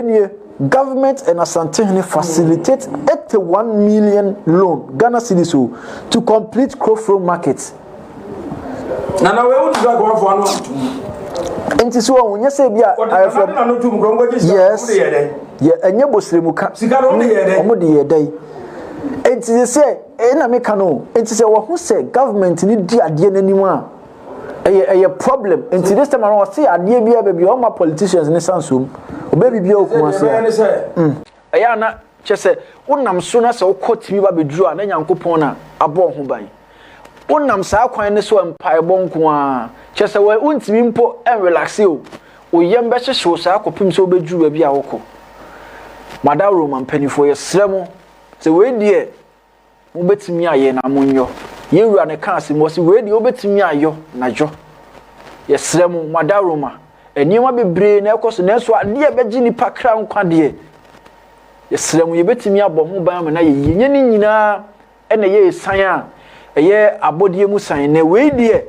Enie, government and Asantehene facilitate 81 million loan, Ghana cedis o, to complete Krofrom market. Nana wei wotu sɛ kɔnfoɔ ano atum. Nti so wɔn nyɛ sɛ bi a ayɛfɛ. Wɔde nana tum kɔn kɔgye sika. Yes. Yɛ ɛnyɛ bosire ka. Sika no wɔn de yɛ dɛ. Wɔn de yɛ dɛ. Nti sɛ ɛna mi ka no nti sɛ wɔn ho sɛ government ni di adeɛ n'anim a ɛyɛ ɛyɛ problem nti this time around ɔsi adeɛ bi a baabi a ɔma politicians ne sansom ɔbɛ bibi a okun ase a. Ɛyɛ ana kyɛ sɛ wonam so na sɛ wokɔ tumi ba bɛduru a na Nyankopɔn na abɔ ho ban. Wonam saa kwan no so a mpaebɔ nko ara kyɛ sɛ wontumi mpo nrelaxe o. Wo yam bɛhyehye wo saa kɔpem sɛ wobɛduru baabi a wokɔ. Madaworo mpanimfoɔ, yɛsrɛ mo sɛ wei deɛ mobɛtumi ayɛ na monyɔ. Yɛn wura no ka asɛm wɔ sɛ wei deɛ wobɛtumi ayɔ na yɔ. Yɛsrɛ mo Madaroma, nneɛma bebree na ɛkɔ so nanso adeɛ a ɛbɛgye nipa kra nkwa deɛ yɛsrɛ mo yɛbɛtumi abɔ ho ban ama no ayɛ yie. Nyɛ ne nyinaa ɛna ɛyɛ esan a ɛyɛ abɔdeɛ mu san na wei deɛ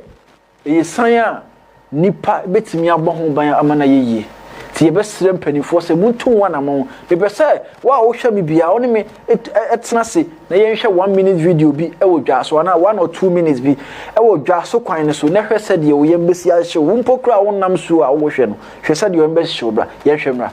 ɛyɛ san a nipa bɛtumi abɔ ho ban ama no ayɛ yie. Nti yɛbɛsrɛ mpanimfoɔ sɛ montu ho anammɔn. Mepɛ sɛ wo a wohwɛ me biara wo ne me tena ase na yɛnhwɛ 1 minute video bi wɔ dwa so anaa 1 or 2 minutes bi wɔ dwa so kwan no so na hwɛ sɛdeɛ wo yam bɛsi ahyew wo mpo koraa wonam suo a wohwɛ no, hwɛ sɛdeɛ wo yam bɛhyew bra yɛnhwɛ mmra.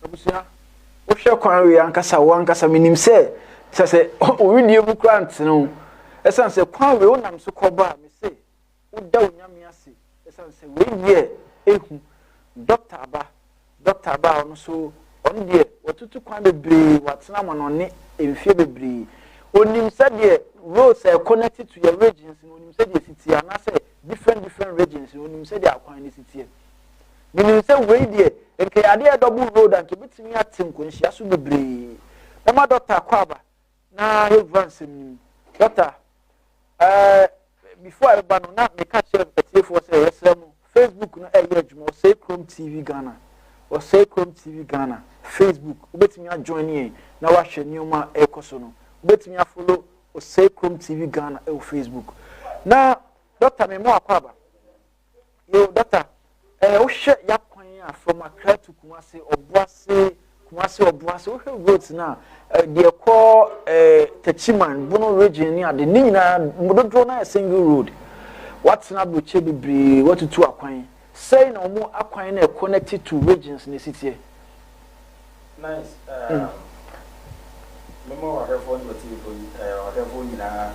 Abusua, wohwɛ kwan wei ankasa wo ankasa menim sɛ sɛ owidie mu koraa ntene wo ɛsiane sɛ kwan wei wonam so kɔba a mese woda wo Nyame ase ɛsiane sɛ wei deɛ ehu. Dɔkta aba, dɔkta aba a ɔno so ɔno deɛ watutu kwan bebree, watena amanɔne mfeɛ bebree, onim sɛdeɛ roads a ɛconnect to yɛ regions no, onim sɛdeɛ esi teɛ, anaasɛ different different regions no, onim sɛdeɛ akwan no si teɛ. Menim sɛ wei deɛ nka yɛ adeɛ double road a nka ebɛtumi ate nkwanhyia so bebree. Mɛma dɔkta akɔ aba na yɛwura nsɛm no mu. Dɔkta, before a ɛbɛba no na meka kyerɛ atiefoɔ sɛ yɛsrɛ mo Facebook no ɛyɛ adwuma, Ɔsɛe Kurom TV Ghana, Ɔsɛe Kurom TV Ghana Facebook, wobɛtumi ajoin yɛn na wahwɛ nneɛma a ɛrekɔ so no. Wobɛtumi afollow Ɔsɛe Kurom TV Ghana ɛwɔ Facebook. Na dɔkta, mema wakɔ aba. Yo, dɔkta, wohwɛ yakwan a from Accra to Kumasi, Ɔboase, Kumasi Ɔboase, wohwɛ roads no a, deɛ ɛkɔ Techiman, Bono region ne ade, ne nyinaa dodoɔ no ayɛ single road. Watena aburokyire bebree, watutu akwan. Sɛn na wɔn akwan no a ɛconnect to regions no si teɛ? Nice. Mema wahwɛfoɔ ne watiefoɔ wahwɛfoɔ nyinaa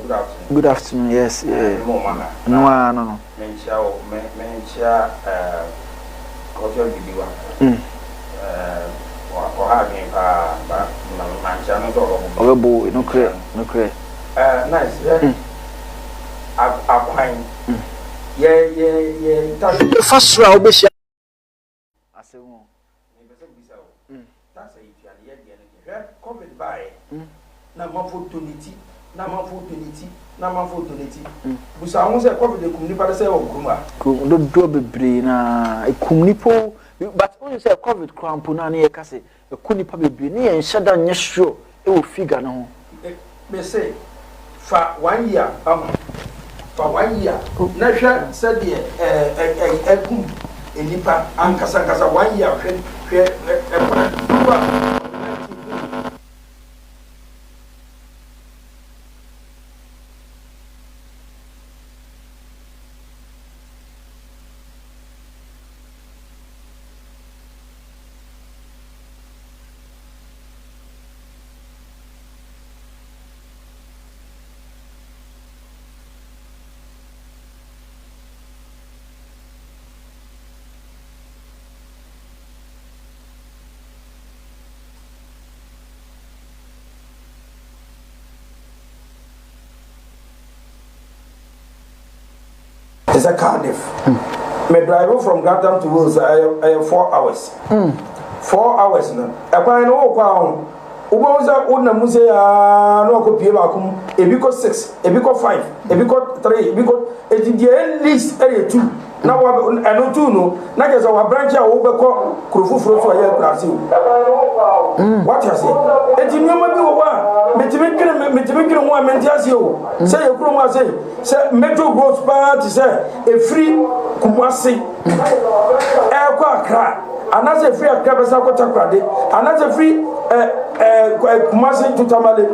good afternoon. Good afternoon, yes. Mema wɔn aha. No ara no no. Menkyia wo, menkyia Akɔso Abibiwa. Ɔha adwene paa, ba mankyia no nso ɔbɛbo me. Ɔbɛbo, nokorɛ, nokorɛ. Nice, hwɛ akwan, yɛ yɛ yɛ taxi. Fa soro a wobɛhyia asɛm o. Mepɛ sɛ bisa o, tax a yɛtua no yɛ deɛ no deɛ, hwɛ COVID baeɛ na amanfoɔ donate, na amanfoɔ donate, na amanfoɔ donate. Busa wo ho sɛ COVID ekum nipa de sɛ ɛwɔ kurom a? Kurom dodoɔ bebree na ekum nipa o, but wonim sɛ COVID koraa mpo no a ne yɛka sɛ ɛku nipa bebree ne yɛn nhyɛ da nyɛ sure ɛwɔ figure no ho. Me se fa one year ahu, fa one year na hwɛ sɛdeɛ ɛɛ ɛkum nnipa ankasa ankasa one year hwɛ hwɛ ɛkwan dodoɔ a COVID-19 kum. Te sɛ Cardiff. Me drive from Grantham to Wales ɛyɛ ɛyɛ 4 hours. 4 hours no, ɛkwan no wokɔ a ho wobɛhu sɛ wonam mu sɛ aa na wakɔ pie baako mu, ebi kɔ six, ebi kɔ five, ebi kɔ three, ebi kɔ eti deɛ at least ɛyɛ two na wa ɛno two no na kyerɛ sɛ wa branch a wobɛkɔ kuro foforɔ so a ɛyɛ akurase o. Wate aseɛ? Eti nneɛma bi wɔ hɔ a metumi dwene ho a mente aseɛ o, sɛ yɛ kurom ase sɛ major roads paa te sɛ efiri Kumasi ɛɛkɔ Accra anaasɛ efiri Accra bɛsa akɔ Takoradi anaasɛ efiri ɛ ɛ Kumasi to Tamale,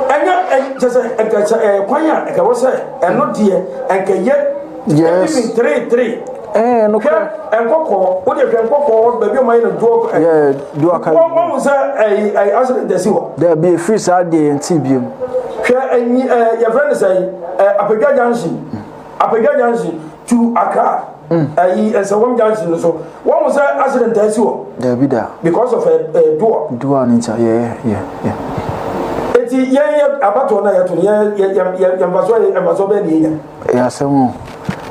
ɛnyɛ ɛ kyɛ sɛ ɛnka sɛ ɛyɛ kwan a ɛka wɔ sɛ ɛno deɛ ɛnka yɛ even three three. No hwɛ Nkɔkɔɔ, wo de hwɛ Nkɔkɔɔ baabi a wɔn ayɛ no dual Yeah, dual wɔn wɔn sɛ ɛyi ɛyi accident ɛsi hɔ. Dɛbi, efiri saa deɛ yɛn ti biem. Hwɛ ɛnyi ɛ yɛfrɛ no sɛ ɛ Apagya Junction, Apagya Junction to Accra, ɛyi Nsawam Junction no so, wɔn sɛ accident ɛsi hɔ. Dɛbi da. Because of ɛ ɛ dual. Dual ne nta, yeah. Eti yɛn yɛ abatoɔ na yɛto no yɛn yɛ yɛ yɛ nfaso yɛ nfaso bɛɛ na yɛnya. Ɛyɛ asɛm o.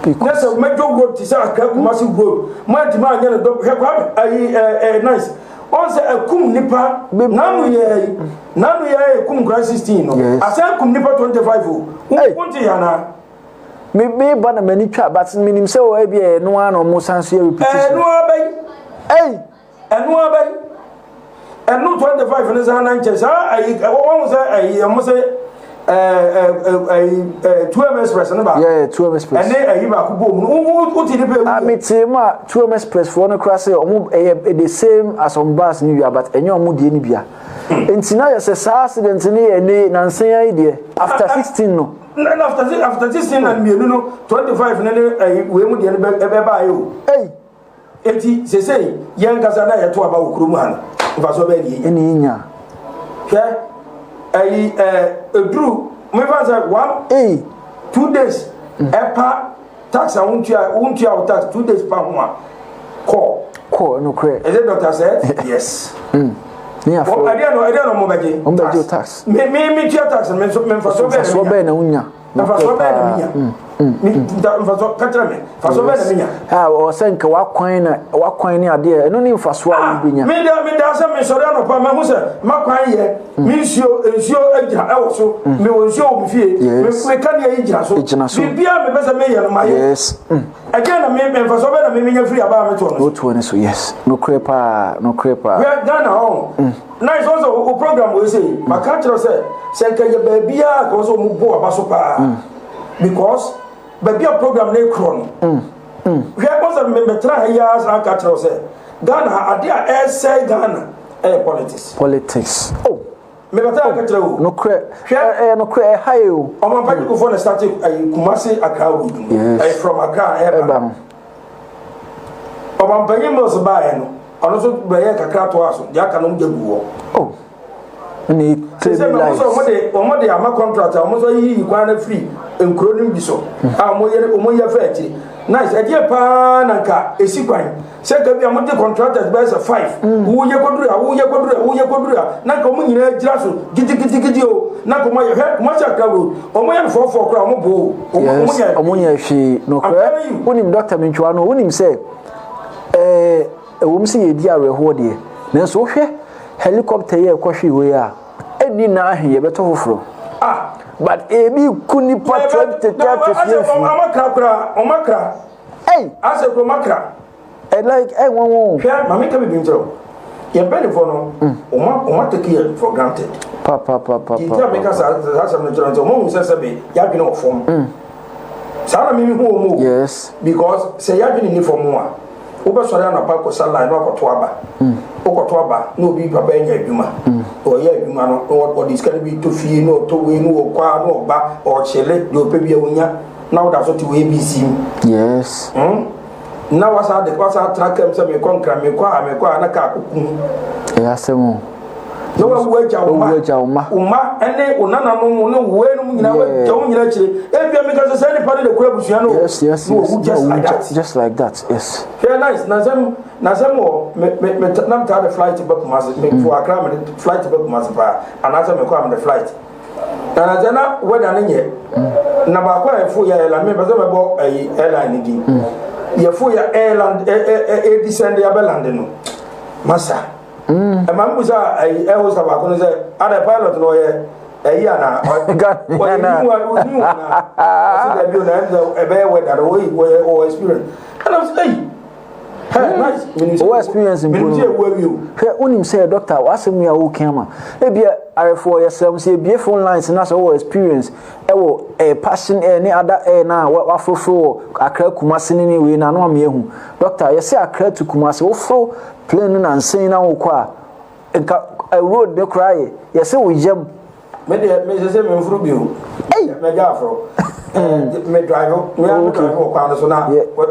Na sɛ major road te sɛ Accra Kumasi road mo antumi anyɛ no dɔ. Hwɛ Kwame ayi ɛ ɛ nice ɔn sɛ ɛkum nipa nanu yɛ ɛkum nkura 16 no asan kum nipa 25 o. Wonte yɛ ana? Me me ba na m'ani twa, but menim sɛ wɔ ebi ɛno ara na ɔmo san so yɛ repetition. Ɛno ara bɛyi. Ɛy. Ɛno ara bɛyi. Ɛno 25 no san na nkyɛn saa ayi wɔn sɛ ayi ɛmo sɛ ɛɛ ɛɛ ɛyi ɛɛ 2M Express no baako. Yeah, 2M Express. Ɛne ayi baako bɔ mu no, wo wo ti nipa ewu. Ah, me te mu a 2M Express foɔ no kora sɛ ɔmo ɛyɛ the same as ɔmo bus ni wia, but ɛnyɛ ɔmo deɛ ni bia. Nti na yɛ sɛ saa accident ne yɛ ne nansan yi deɛ after 16 no. Na after 16 na mmienu no 25 ne ne ɛyi wei mu deɛ no bɛ ɛbɛ baa yi o. Ɛy. Eti sesei yɛn kasa na yɛto aba wɔ kurom ha no, nfasoɔ bɛyɛ ne yɛnya. Ɛne yɛnya. Hwɛ ɛyi ɛɛ eduru mefa sɛ one Ɛy. 2 days ɛpa tax a wontua wo tax 2 days pa ho a kɔ. Kɔ nokorɛ. Is it doctor said yes? Ne yà fɔ. Ɛdeɛ no ɔmo bɛgye. Ɔmo bɛgye o tax. Me tua tax me nso me nfasoɔ bɛyɛ na Nfasoɔ bɛyɛ na wonya. Nfasoɔ bɛyɛ na minya. Mi nfasoɔ kakyere mi nfasoɔ bɛyɛ na minya. A ɔsɛ nka wakwan na wakwan ne adeɛ ɛno ne nfasoɔ a wobɛnya. Mi da mi da sɛ mi sɔrɔ anɔpa mɛ ho sɛ makwan yɛ mi nsuo gyina ɛwɔ so, mi wɔ nsuo wɔ mi fie, mi kanea yi gyina so. Gyina so. Biribiara mi pɛ sɛ mi yɛ no ma yɛ. Ɛdeɛ na mi nfasoɔ bɛyɛ na mi mi nya firi aba a mi toɔ no so. Wotoɔ ne so, yes, nokorɛ paa, nokorɛ paa. Hwɛ Ghana hɔ na sɛ sɛ o program wei sɛ maka kyerɛ sɛ nka yɛ baabiara ka wɔ sɛ ɔmo bɔ aba so paa, because baabi a program no ekorɔ no. Hwɛ, wɔn sɛ mebɛtena ha yi ara san aka kyerɛ wo sɛ Ghana ha adeɛ a ɛresɛe Ghana ɛyɛ politics. Politics. Oh. Mebɛtena aka kyerɛ wo. Nokorɛ. Hwɛ. Ɛyɛ nokorɛ ɛha yi o. Ɔmampanyin Kufuor na start ayi Kumasi Accra road no. Yes. Ɛyɛ from Accra ɛba. Ɛba no. Ɔmampanyin Mills baeɛ no, ɔno nso bɛyɛ kakra toa so, deɛ aka no wɔn gya gu hɔ. Oh. Ne sɛ na wɔn sɛ wɔn de wɔn de ama contract a wɔn nso ayiyi kwan no afiri nkuro no bi so a wɔn yɛ wɔn yɛ fɛ akyiri nice ɛdeɛ paa na nka esi kwan sɛ nka bi a wɔn de contractors bɛyɛ sɛ five woyɛ kɔduru a woyɛ kɔduru a woyɛ kɔduru a na nka wɔn nyinaa gyina so gidigidigidi o na nka wɔn ayɛ hwɛ Kumasi Accra road wɔn yɛ no fɔɔfɔɔ koraa wɔn bo o wɔn nyɛ wɔn nyɛ hwee nokorɛ wonim dɔkta mintwa no wonim sɛ ɛɛ. Ɛwom sɛ yɛredi awerɛhoɔ deɛ, nanso wohwɛ helicopter yi a ɛkɔhwee hɔ yi a, ɛnni nna ahe yɛbɛtɔ foforɔ. Ah! But ebi ku nipa 20, 30 fie fie. Ɔmo akra koraa, ɔmo akra. Ei! Asɛ kuro ɔmo akra. Ɛ like ɛ nwanwa o. Hwɛ, maame ka bibi nkyerɛ wo. Yɛn mpanyinfoɔ no, ɔmo ɔmo atake yɛn for granted. Pa pa pa pa pa. Nti a meka saa saa asɛm no kyerɛ no sɛ ɔmo ahu sɛ sɛbe yɛadwene wɔ fam. Saa na mimi hu wɔn o. Yes. Because sɛ yɛadwene nni fam a. Wobɛsɔre anɔpa akɔsa line na wakɔto aba. Wokɔto aba na obi papa anya adwuma. Ɔyɛ adwuma no na ɔde sika no bi tɔ fie na ɔtɔ wei na ɔkɔ a na ɔba ɔkyele deɛ ɔpɛ bi a ɔnya na woda so te wɔ ABC mu. Yes. Hmm? Na wasa de wasa atra kam sɛ mekɔ nkra mekɔ a mekɔ a na kaa kɔkum. Ɛyɛ asɛm o. Na wawu agya wo mma. Wawu agya wo mma. Wo mma ne wo nananom ne wo weinom nyinaa wagya wo nyinaa akyire. Ebia meka sɛ saa nipa no na ekura abusua no. Yes, yes, Na yes. wawu just like that. Just like that, yes. Hwɛ nice na nsɛm na nsɛm wɔ me me me na metaa de flight ba Kumasi. Me fo Accra me de flight ba Kumasi paa. Anaasɛ mekɔ a me de flight. Na na sɛ na weather no nyɛ. Na baako a yɛfo yɛ airline me pɛ sɛ mɛbɔ ayi airline no din. Yɛfo yɛ airland ɛ ɛ ɛ ɛ descend abɛlande no. Masa. Ɛma mi bisa ɛyi air hostess baako no sɛ ada pilot no ɔyɛ ɛyi ana ɔyɛ new one new one na ɔsi dɛbi o na ɛm sɛ ɛbɛyɛ weather no oyi ɔyɛ ɔwɔ experience ɛna ɔsi ɛyi hɛ nice minim sɛ ɔwɔ experience mpo minim sɛ ewu awie o. Hwɛ wonim sɛ doctor w'asɛm yi a woka ama ebia ayɛfoɔ yɛsrɛ mo sɛ yɛbie phone lines na sɛ wowɔ experience ɛwɔ eh, passion air ne ada air na waforoforo wɔ Accra Kumasi ne ne wei na ano ama yɛahu doctor yɛsɛ Accra to Kumasi woforo Plane no nansa yi na wokɔ a nka road no koraa yɛ yɛsɛ wo yam. Me deɛ me sese me nforo bio. Ei. Mɛ gya aforo. Me drive me a me drive wɔ kwan no so na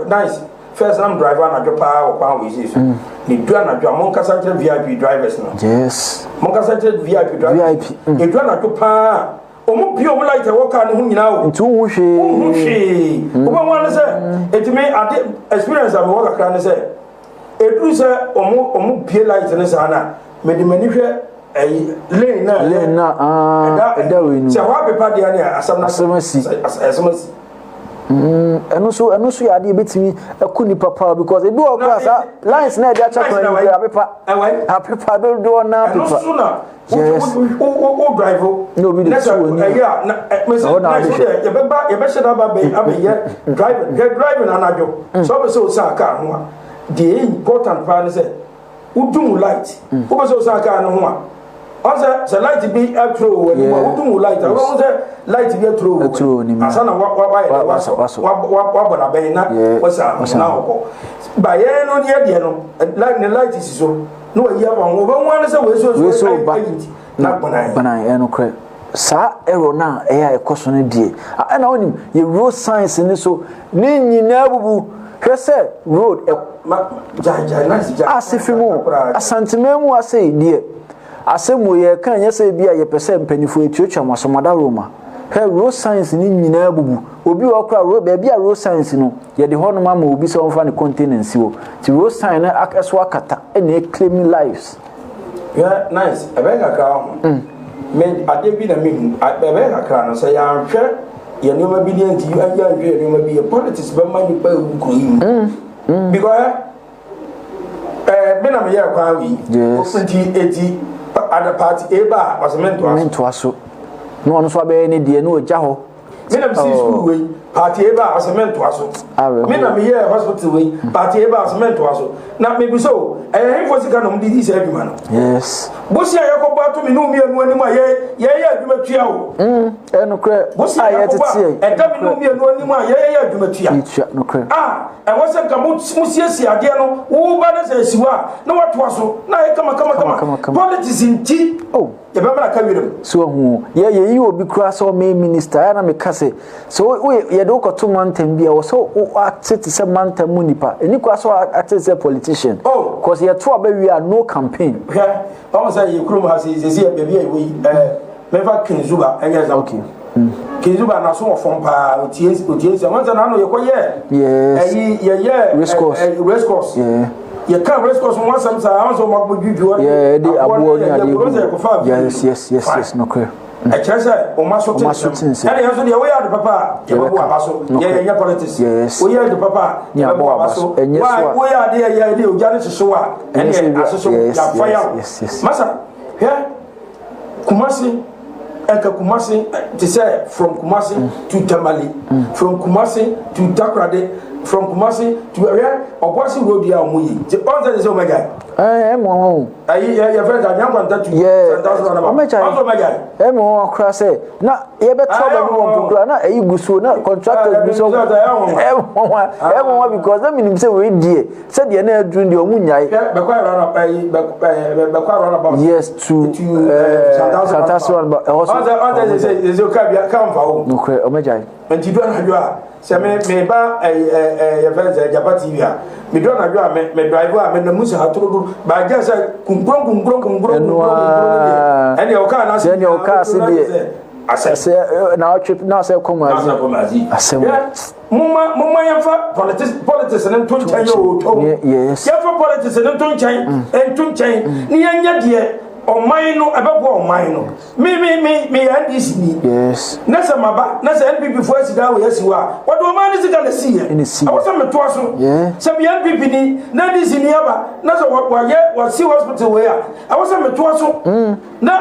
nice first na me drive anadwo paa wɔ kwan wɔ esi so. Ne du anadwo a mo nkasa nkyerɛ VIP drivers no. Yes. Mo nkasa nkyerɛ VIP drivers. VIP. Edu anadwo paa. Wɔn pie wɔn light ɛwɔ car no ho nyinaa o. Nti wohu hwee. Wohu hwee. Wobɛhu ano sɛ etumi ade experience a mewɔ kakra ne sɛ. Eduru sɛ ɔmo ɔmo bue light no saa na mede m'ani hwɛ ɛyi lane na lane na aa ɛda wei no sɛ hɔ apepa deɛ ne asɛm no asɛm asi asɛm asi. Ɛno nso ɛno nso yɛ adeɛ ebetumi ɛku nipa paa because ebi wɔ kora saa lines na ɛde akyɛ kwan yi apepa apepa dodoɔ na apepa. Ɛno nso na Yes. Wo wo wo drive. Na obi de tu wɔ ni. Ɛyɛ a na mesi Ɛhɔ na na ade hwɛ. yɛbɛba yɛbɛhyɛ da aba abɛ abɛyɛ driving hwɛ driving anadwo. Sɛ ɔbɛ sɛ osan car ho a deɛ ɛyɛ important paa ne sɛ wodum wo light. Wobɛ sɛ osan car no ho a ɔn sɛ sɛ light bi aturo wɔ anim a wodum wo light a wobɛhu sɛ light bi aturo wɔ anim ansa na wa wa wayɛ dɛ wasɔ wabɔ n'abɛn na wasan ho na ɔkɔ. Ba yɛn no yɛ deɛ no light ne light si so. Na wayi aba ho wɔbɛhu ara sɛ wei so wei so ba ayi nti na gbanan. Gbanan ɛyɛ nokorɛ saa error no a ɛyɛ a ɛkɔ so no deɛ ɛna wonim yɛ road signs no so ne nyinaa bubu hwɛ sɛ road ɛ ma gyae gyae nice gyae ase fi mu Asanteman mu ase deɛ asɛm wɔ yɛka nyɛ sɛ bi a yɛpɛ sɛ mpanimfoɔ yɛtuatua mo aso mo adaworoma hwɛ road signs no nyinaa bubu obi wɔ kora road baabi a road signs no Yɛde hɔnom ama obi sɛ ɔmfa ne container nsi hɔ. Nti road sign no ak so akata na ɛclaim lives. Hwɛ nice, ɛbɛyɛ kakra ho. Me adeɛ bi na me hu, ɛbɛyɛ kakra no sɛ yɛanhwɛ yɛn nneɛma bi ne yɛnti yɛanhwɛ yɛn nneɛma bi yɛ politics bɛma nipa ewu kuro yi mu. Because ɛɛ me na meyɛ kwan wei. Yes. Nti eti ada party A ba a ɔsɛ mentoa so. Mentoa so. Na ɔno nso abɛyɛ ne deɛ na ɔgya hɔ. Me na mesi sukuu wei. Party A ba a, ɔse mentoa so. Me na meyɛɛ hospital wei, party A ba a, ɔse mentoa so. Na mebisa o, ɛyɛ henfoɔ sika na wɔde di saa adwuma no? Yes. Bosia a yɛkɔbɔ ato me ne wo mmienu anim a yɛyɛ adwuma tua o. Mm, ɛyɛ nokorɛ. Bosia a yɛkɔbɔ a ɛda me ne wo mmienu anim a yɛyɛ adwuma tua. Yɛtua, nokorɛ. A ɛwɔ sɛ nka mo siesie adeɛ no, wo ba no sɛ asi hɔ a, na watoa so, na ayɛ kama kama kama. Politics nti. Oh. Yɛbɛmena ka wiram. So wahu? Yɛ yɛyi obi koraa sɛ ɔmɛyɛ minister, ɛyɛ na meka sɛ, sɛ wo yɛde wo kɔto mantam bi a, wɔ sɛ wo ate te sɛ mantam mu nipa. Ɛni koraa sɛ ate te sɛ politician. Oh. Cause yɛto aba wie a, no campaign. Hwɛ, ɔmo sɛ yɛ kurom ha sɛ sɛ sɛ baabi a yɛwɔ yi, ɛɛ, mɛfa Kinzuba ɛnyɛ example. Okay. Kinzuba n'aso wɔ fam paa, otie otie nsɛm. Wɔn sɛ n'ano yɛkɔ yɛ. Yes. Ɛyi yɛyɛ. Race course. Ɛɛ race course. Yeah. Yɛka race course ho asɛm saa, wɔn sɛ wɔn akɔ dwudwu wɔn. Yeah, ɛde aboɔ ne adeɛ gu. Yes, yes, yes, yes, nokorɛ. Ɛkyerɛ sɛ wɔn aso te nsɛm. Ɛna yɛn nso deɛ woyɛ ade papa a yɛbɛbɔ aba so. Yɛ yɛn nyɛ politics. Yes. Woyɛ ade papa a yɛbɛbɔ aba so. Ɛnyɛ so a. Woyɛ ade a yɛ de ogya ne hyehyew a ɛne asoso yɛafa yaw. Masa hwɛ Kumasi ɛnka Kumasi te sɛ from Kumasi to Tamale from Kumasi to Takoradi from Kumasi to ɛhwɛ Ɔboase road yi a wɔn yi ti ɔn sɛ sɛ wɔn agyae. Ɛɛ ɛmu wɔn o. Ayi yɛ yɛ fɛn sɛ Anyankwanta tu. Yɛ Santase round about wɔn agyae. Ɔn sɛ wɔn agyae. Ɛmu wɔn akora sɛ na yɛbɛtɔ ɔbɛ bi wɔn pokura na ɛyi gu so na contractors bi so ɛmu wɔn ɛmu wɔn because na minim sɛ wei deɛ. Sɛdeɛ na aduru deɛ ɔmo nyae. Hwɛ bɛkɔ round ɛyi bɛkɔ ɛɛ bɛkɔ round about. Yes to ɛɛ Santase round about ɛhɔ so. Ɔsɛ ɔsɛ sɛ sɛ sɛ kaa bia kaa nfa o. Nokorɛ ɔmo agyae. Nti du anadwo a sɛ me me ba ɛyi ɛɛ ɛɛ yɛfɛ sɛ Japa TV a me du anadwo a me me drive a me nam mu saa torodo baagye sɛ kunkuron kunkuron kunkuron kunkuron kunkuron deɛ ɛnna ɔkaa n'ase deɛ ɔkaa ase deɛ asɛ asɛ na ɔtwe na asɛ kɔm adze asɛm. Momma momma yɛmfa politics politics no nto nkyɛn yɛ otwam. Yes. Yɛmfa politics no nto nkyɛn mm. nto nkyɛn mm. ne yɛnyɛ deɛ ɔman no ɛbɛboa ɔman no. Me me me me yɛ NDC ni. Yes. Na sɛ maba na sɛ NPP fo asi dan wɔ yɛsi hɔ a wɔde ɔman no sika na si yɛ. Ɛwɔ sɛ metoa so. Sɛ meyɛ NPP ni na NDC ni aba na sɛ wɔyɛ wɔsi hospital wei a ɛwɔ sɛ metoa so. Mm. Na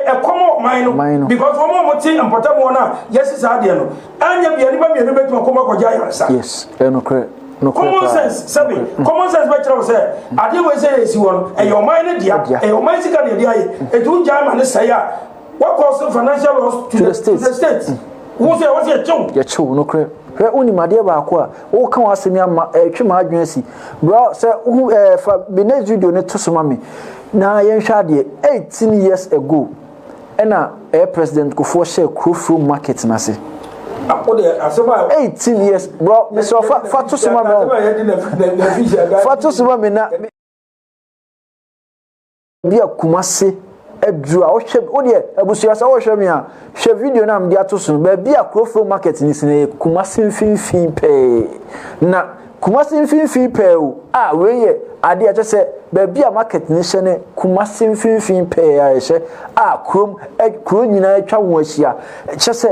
ɛkɔm ɔman no because wɔn a wɔte mpɔtam hɔ no a yɛsi saa adeɛ no. Anyɛ bia nipa mmienu bɛtumi akɔm akɔgye ayaresa. Yes, ɛyɛ nokorɛ. Nokorɛ Common sense, sɛbi, mm. common sense bɛkyerɛ wo sɛ adeɛ wei sɛ yɛsi hɔ no, ɛyɛ ɔman no dea, ɛyɛ ɔman sika na yɛde ayɛ. Eti wogyae ma ne sɛe a, wakɔ so financial loss to the state. To the state. Mm. Wo sɛ ɛwɔ sɛ yɛkyew. Yɛkyew, nokorɛ. Hwɛ, wonim adeɛ baako a, woka w'asɛm yi ama ɛretwe m'adwene asi. Bro, sɛ wohu ɛɛ fa me next video no to so ma me na yɛnhwɛ adeɛ. 18 years ago, Ɛna ɛyɛ President Kufuor hyɛɛ Kurofrom market no ase. 18 years bro mesrɛ fa fa to so ma me fa to so ma me na bi a Kumase aduru a wohwɛ wo deɛ abusua sɛ wohwɛ me a hwɛ video no a mede ato so no baabi a Kurofrom market no si no yɛ Kumase mfimfini pɛɛ na Kumasi mfimfini pɛɛ o, a wei yɛ adeɛ a kyɛ sɛ baabi a market no hyɛ ne Kumasi mfimfini pɛɛ a ɛhyɛ a kurom kuro nyinaa atwa ho ahyia. Kyɛ sɛ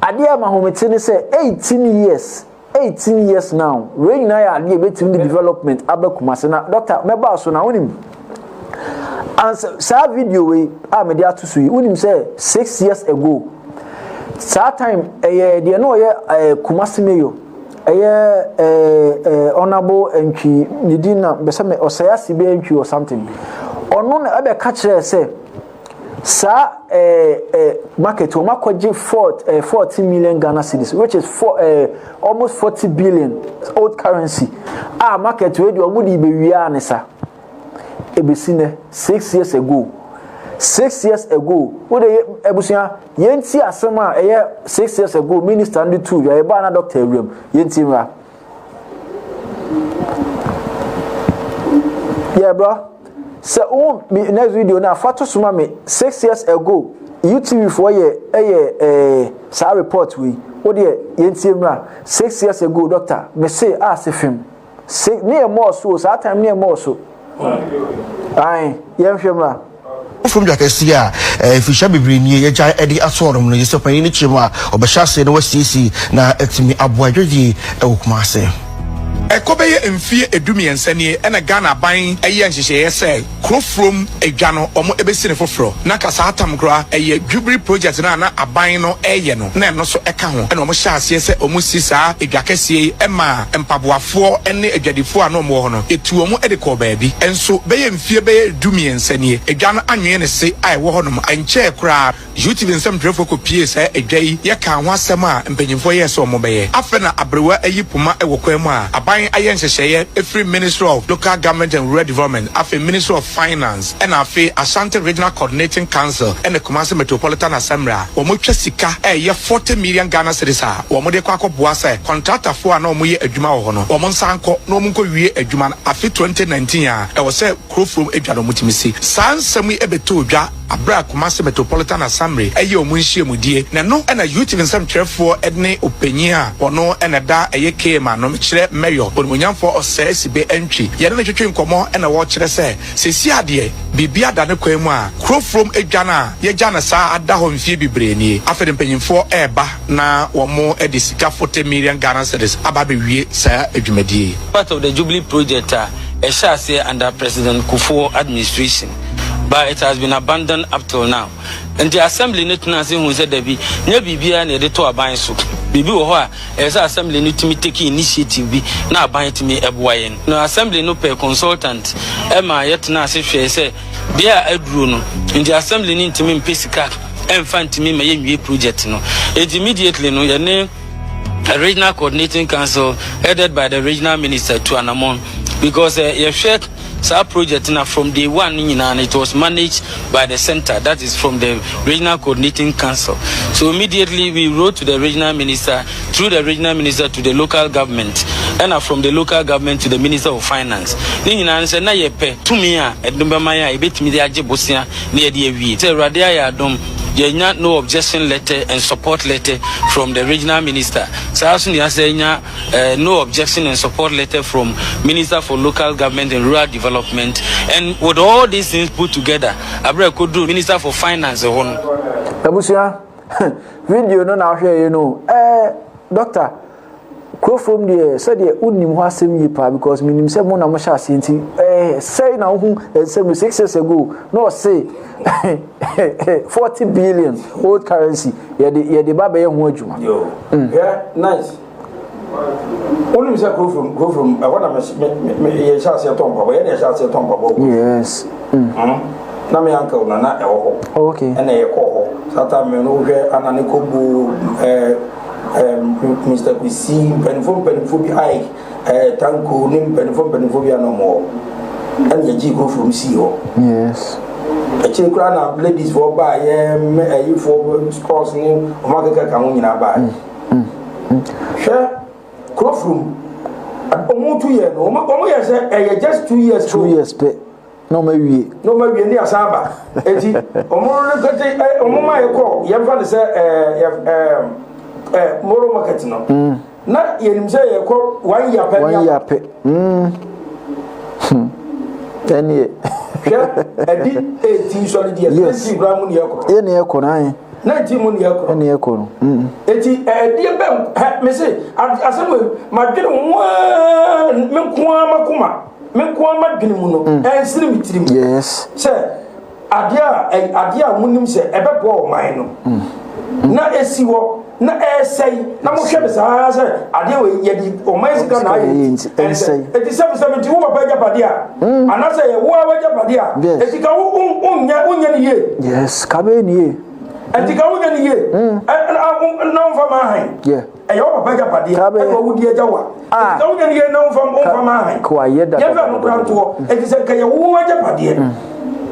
adeɛ a mahomete ne sɛ 18 years 18 years now wei nyinaa yɛ adeɛ a ɛbɛtumi de development aba Kumasi na doctor mɛbaa so na wonim ansa saa video wei a mede ato so yi wonim sɛ 6 years ago saa time ɛyɛ deɛ na ɔyɛ ɛɛ Kumasi mayor Ɛyɛ eh eh honourable Antwi ne din na bɛsɛ me ɔsɛe ase bi Antwi or something. Ɔno na ɛbɛka kyerɛɛ sɛ saa eh eh market wɔn akɔgye four eh 14 million Ghana cedis which is four eh almost 40 billion old currency a market wei deɛ wɔn de bɛwia ne sa. Ebesi nɛ 6 years ago 6 years ago wo de abusua yɛnti asɛm a ɛyɛ 6 years ago minister no de tuu dwa yɛbaa na doctor awuram yɛnti mmra yɛ bro sɛ wo next video no a fa to so ma me 6 years ago UTV foɔ yɛ ɛyɛ ɛɛ saa report wei wo deɛ yɛntie mmra 6 years ago doctor me se a se fem Se ne yɛ mɔɔ so o, saa time ne yɛ mɔɔ so. Ae, yɛnhwɛ mmra. Fam dwa kɛseɛ a mfirihyia bebree nie yɛagyae de ato hɔnom no, gye sɛ ɔpanin no kyerɛ mu a ɔbɛhyɛ aseɛ na wasiesie na atumi aboa adwadie wɔ Kumase. Ɛkɔ bɛyɛ mfie 13 nie ɛna Ghana aban ɛyɛɛ nhyehyɛeɛ sɛ Kurofurom dwa no wɔn ɛbɛsi no foforɔ. Na ka saa tam koraa ɛyɛ Jubilee project no a na aban no ɛreyɛ no na ɛno nso ɛka ho ɛna wɔn hyɛɛ aseɛ sɛ wɔn si saa dwa kɛseɛ yi ɛmaa mpaboafoɔ ne adwadifoɔ a na wɔn wɔ hɔ no yɛtuu wɔn de kɔɔ baabi. Nso bɛyɛ mfie bɛyɛ 13 nie dwa no anwee ne se a ɛwɔ hɔ nom ɛnkyɛɛ koraa. UTV nsɛmtwerɛfoɔ kɔpuee saa adwa yi yɛ kaa ho asɛm a mpanyinfoɔ yɛɛ sɛ wɔn bɛyɛ. Afei na aberewa ayi poma wɔ kwan mu a aban ayɛ nhyehyɛeɛ ɛfiri Ministry of Local Government and Rural Development, afei Ministry of Finance ɛna afei Ashanti Regional Coordinating Council ɛne Kumasi Metropolitan Assembly a wɔn atwa sika a ɛyɛ 40 million Ghana cedis a wɔn de kɔ akɔboa sɛ kɔntratafoɔ a na wɔn yɛ adwuma wɔ hɔ no wɔn nsan nkɔ na wɔn nkɔ wie adwuma no afe 2019 a ɛwɔ sɛ Kurofurom adwa no wɔtumi si. Saa nsɛm yi bɛtɔɔ dwa bere a Kumasi Metropolitan Assembly yɛ wɔn nhyiamudie, na ɛno na UTV nsɛmtwerɛfoɔ ne ɔpanyin a ɔno na ɛda ɛyɛ KM ano, mekyerɛ Mayor Onimuonyamfoɔ Osei Asibe Antwi, yɛne no twetwe nkɔmmɔ na wɔkyerɛ sɛ seesei adeɛ biribi ada ne kwan mu a Kurofurom adwa no a yɛagya no saa ada hɔ mfeɛ bebree nie, afei de mpanyinfoɔ reba na wɔde sika 40 million Ghana cedis aba abɛwie saa dwumadie yi. Part of the Jubilee project a ɛhyɛɛ aseɛ under President Kufuor administration but it has been abandoned up till now. Nti assembly no tenaa ase huu sɛ dabi, nyɛ biribiara na yɛde to aban so. Biribi wɔ hɔ a ɛyɛ sɛ assembly no tumi take initiative bi na aban tumi boa yɛn. Na assembly no pɛɛ consultant ma yɛtenaa ase hwɛɛ sɛ deɛ a aduro no nti assembly no ntumi mpɛ sika ɛmfa ntumi ma yɛnwie project no. Nti immediately no yɛne Regional Coordinating Council headed by the Regional Minister tu anamɔn because eh, yɛhwɛ saa project na from day one ne nyinaa no it was managed by the center, that is from the Regional Coordinating Council. So immediately we wrote to the Regional Minister, through the Regional Minister to the local government, ɛna from the local government to the Minister of Finance. Ne nyinaa no sɛ na yɛpɛ tumi a ɛde bɛma yɛn a yɛbɛtumi de agye bosea na yɛde awie. Sɛ Awurade ayɛ adom, yɛnya no objection letter and support letter from the Regional Minister. Saa nso na yɛasan anya eh, no objection and support letter from Minister for Local Government and Rural Development. And with all these things put together, aberɛ a ɛkɔduru Minister for Finance hɔ no. Abusua, video no na wohwɛ yɛ no eh, doctor, Kurofrom deɛ sɛdeɛ wonim hɔ asɛm yie paa because menim sɛ mo na mohyɛ aseɛ nti eh, sɛe na wohu nsɛm no 6 years ago na ɔse 40 billion old currency yɛde yɛde ba bɛyɛ ho adwuma. Yo. Yeah, nice. Wonim sɛ kurofrom ɛhɔ na me yɛhyɛ aseɛ tɔ mpaboa, yɛne yɛhyɛ aseɛ tɔ mpaboa. Yes. Na me uncle na na ɛwɔ hɔ. Oh, okay. Ɛna yɛkɔɔ hɔ. Saa time no wohwɛ ana ne kɔbu Mr. Kwesi, mpanimfoɔ mpanimfoɔ bi Ike, Tanko ne mpanimfoɔ mpanimfoɔ bi a na wɔn wɔ ɛna yɛgye kurofrom sii hɔ. Yes. Akyire koraa na ladies foɔ baa yɛ ɛyifoɔ sports ne wɔn akeka ka ho nyinaa baa. Hwɛ kurofrom wɔn tu yɛ no wɔn yɛ sɛ ɛyɛ just 2 years. 2 years pɛ na wɔn awie. Na wɔn awie ne asan aba eti wɔn rekete ɛ wɔn ma yɛ kɔ yɛn fa ne sɛ ɛɛ ɛɛ ɛɛ Moro Market no. Na yɛnim sɛ yɛkɔ one year pɛ. One year pɛ. Ɛneɛ. Hwɛ ɛdi 18 solid years. Yes. 19 kura mu ne yɛkɔ. Yɛ ne yɛkɔ no ayi. 19 mu ne yɛkɔ. Ɛne yɛkɔ no. Eti ɛdeɛ bɛn hɛ mese asɛm wei madwene ho aa me nko ara makoma me nko ara madwene mu no ɛnsene me tirim. Sɛ adeɛ a adeɛ a monim sɛ ɛbɛboa ɔman no na esi hɔ na ɛsɛe na mohwɛ me saa sɛ adeɛ wei yɛde ɔman sika na ayɛ nti ɛnsɛe. Eti sɛbi nti wo papa agyapadeɛ a anaasɛ yɛ wo ara w'agyapadeɛ a eti ka wo wonyɛ wonyɛ ne yie. Yes, ka bɛyɛ ne yie. Eti ka wonyɛ ne yie na womfa ma ahan. Ɛyɛ wo papa agyapadeɛ ɛna ɔwo di agya wa. Eti ka wonyɛ ne yie na womfa womfa ma ahan. Yɛmfa no kora ntoɔ. Eti sɛ nka yɛ wo agyapadeɛ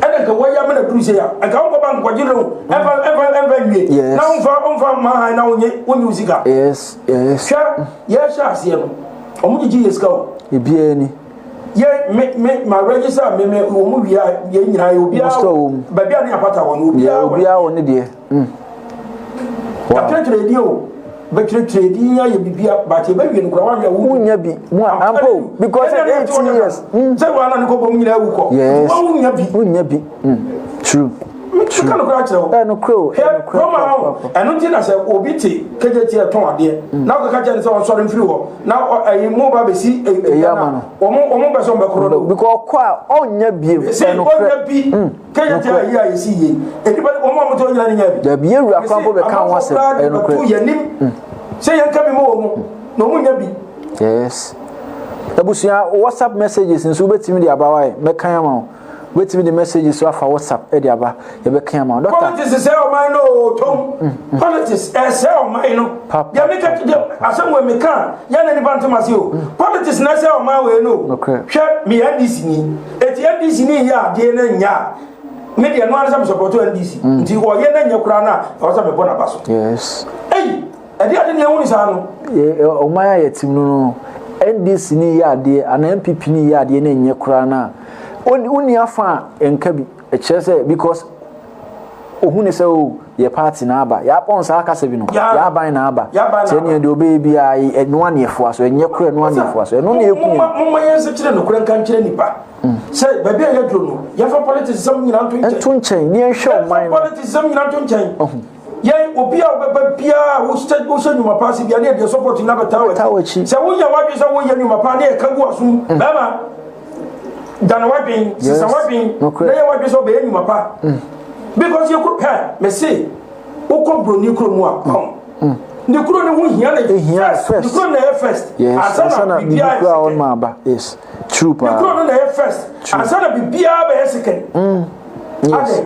ɛna nka wɔyɛ amena duru sɛ ya nka wonkɔ ba nkɔgye loan ɛmfa ɛmfa ɛmfa nwie na womfa womfa ma ahan na wonye wonye wo sika. Yes. Hwɛ yɛhyɛ aseɛ no ɔmo gyegye yɛ sika o. Ebiara ni. Yɛ me ma register me wɔn wia yɛn nyinaa yɛ obiara baabi a ne apata wɔ no obiara wɔ. Obiara wɔ ne deɛ. Yɛatwerɛtwerɛ edi o bɛtwerɛtwerɛ edi ayɛ bibia but yɛbɛwie no kora wanyɛ wo. Wonya bi mu a ampa o because 18 years. Sɛ wɔn anan kɔ bɔ mu nyinaa ewu kɔ. Yes. Wɔn wonya bi. Wonya bi. True. Meka nokorɛ akyerɛ wo. Ɛyɛ nokorɛ o, ɛyɛ Hwɛ, nokorɛ Roma ho, papaapa. ɛno nti na sɛ obi te KJT ɛtɔn adeɛ, na wokɔka kyerɛ no sɛ ɔnsɔre mfiri hɔ, na ɔ, ɛyi, mo ba bɛsi ɛ, Ɛyi ɛdwa ama no no. a, wɔn, wɔn mpɛ sɛ wɔbɛkorɔ no o. Because ɔkɔ a, ɔnnya biem. Mese, Ɛyɛ nokorɛ. ɔnnya bi. KJT a Nokorɛ. ɛyi a yɛsi yie, nnipa no, wɔn a wɔte hɔ nyinaa no nya bi. Dabi, yɛn wura Mese, koraa mpo bɛka ho amanfoɔ asɛm. koraa de Ɛyɛ nokorɛ. bɛto yɛn anim sɛ yɛnka bi ma wɔn, na wɔn nnya bi. Yes. Abusua, WhatsApp messages nso wobɛtumi de aba wae, mɛkan ama wo. Wobɛtumi de messages so afa WhatsApp de aba, yɛbɛkan ama wo. Doctor. Politics sɛ ɔman no o tom. Politics ɛsɛ ɔman no. Deɛ meka deɛ asɛm wɔ meka yɛn na nipa ntem ase o. Politics na ɛsɛ ɔman wɔ no. Hwɛ me yɛ NDC ni. Eti NDC ni yɛ adeɛ na nya. Me deɛ no ara sɛ me support NDC. Nti ɔyɛ na nya koraa na ɛwɔ sɛ mebɔ n'aba so. Yes. Ei, ɛde ade na ehunu saa no. Ɔman a yɛte mu no, NDC ni yɛ adeɛ anaa NPP ni yɛ adeɛ na ɛnyɛ koraa no a, wonni afa a ɛnka bi. Ɛkyerɛ sɛ because ohun ne sɛ o yɛ party na aba. Yɛapɔn saa kasa bi no. Yɛ aban na aba. Sɛ nea deɛ ɔbɛyɛ biara ɛno a na yɛfoa so. Ɛnyɛ korɛ ɛno a na yɛfoa so. Ɛno na ɛku yɛn. Momma yɛnsekyerɛ nokorɛ nka nkyerɛ nnipa sɛ baabi a yɛaduro no, yɛmfa politics sɛm nyinaa nto nkyɛn. Nto nkyɛn ne yɛnhwɛ ɔman no. Yɛmfa politics sɛm nyinaa nto nkyɛn. Yɛn obi a ɔbɛba biara a wohyɛ wohyɛ nnwuma pa ase biara ne yɛde support nyinaa bɛtaa w'akyi. Sɛ woyɛ w'adwene sɛ woyɛ nnwuma pa ne yɛka gu w'asom, mm. bɛrima dane w'adwene, sesa w'adwene na yɛ w'adwene sɛ ɔbɛyɛ nnwuma pa. Mm. Because yɛ kuro hɛ mese wokɔ buroni kuro mu a mm. kɔn mm. ne kuro ne ho hia ne first ne kuro na ɛyɛ first ansa na biribiara yɛ second. Yes. True paa. Ne kuro no na ɛyɛ first ansa na biribiara bɛyɛ second. Mm. Yes.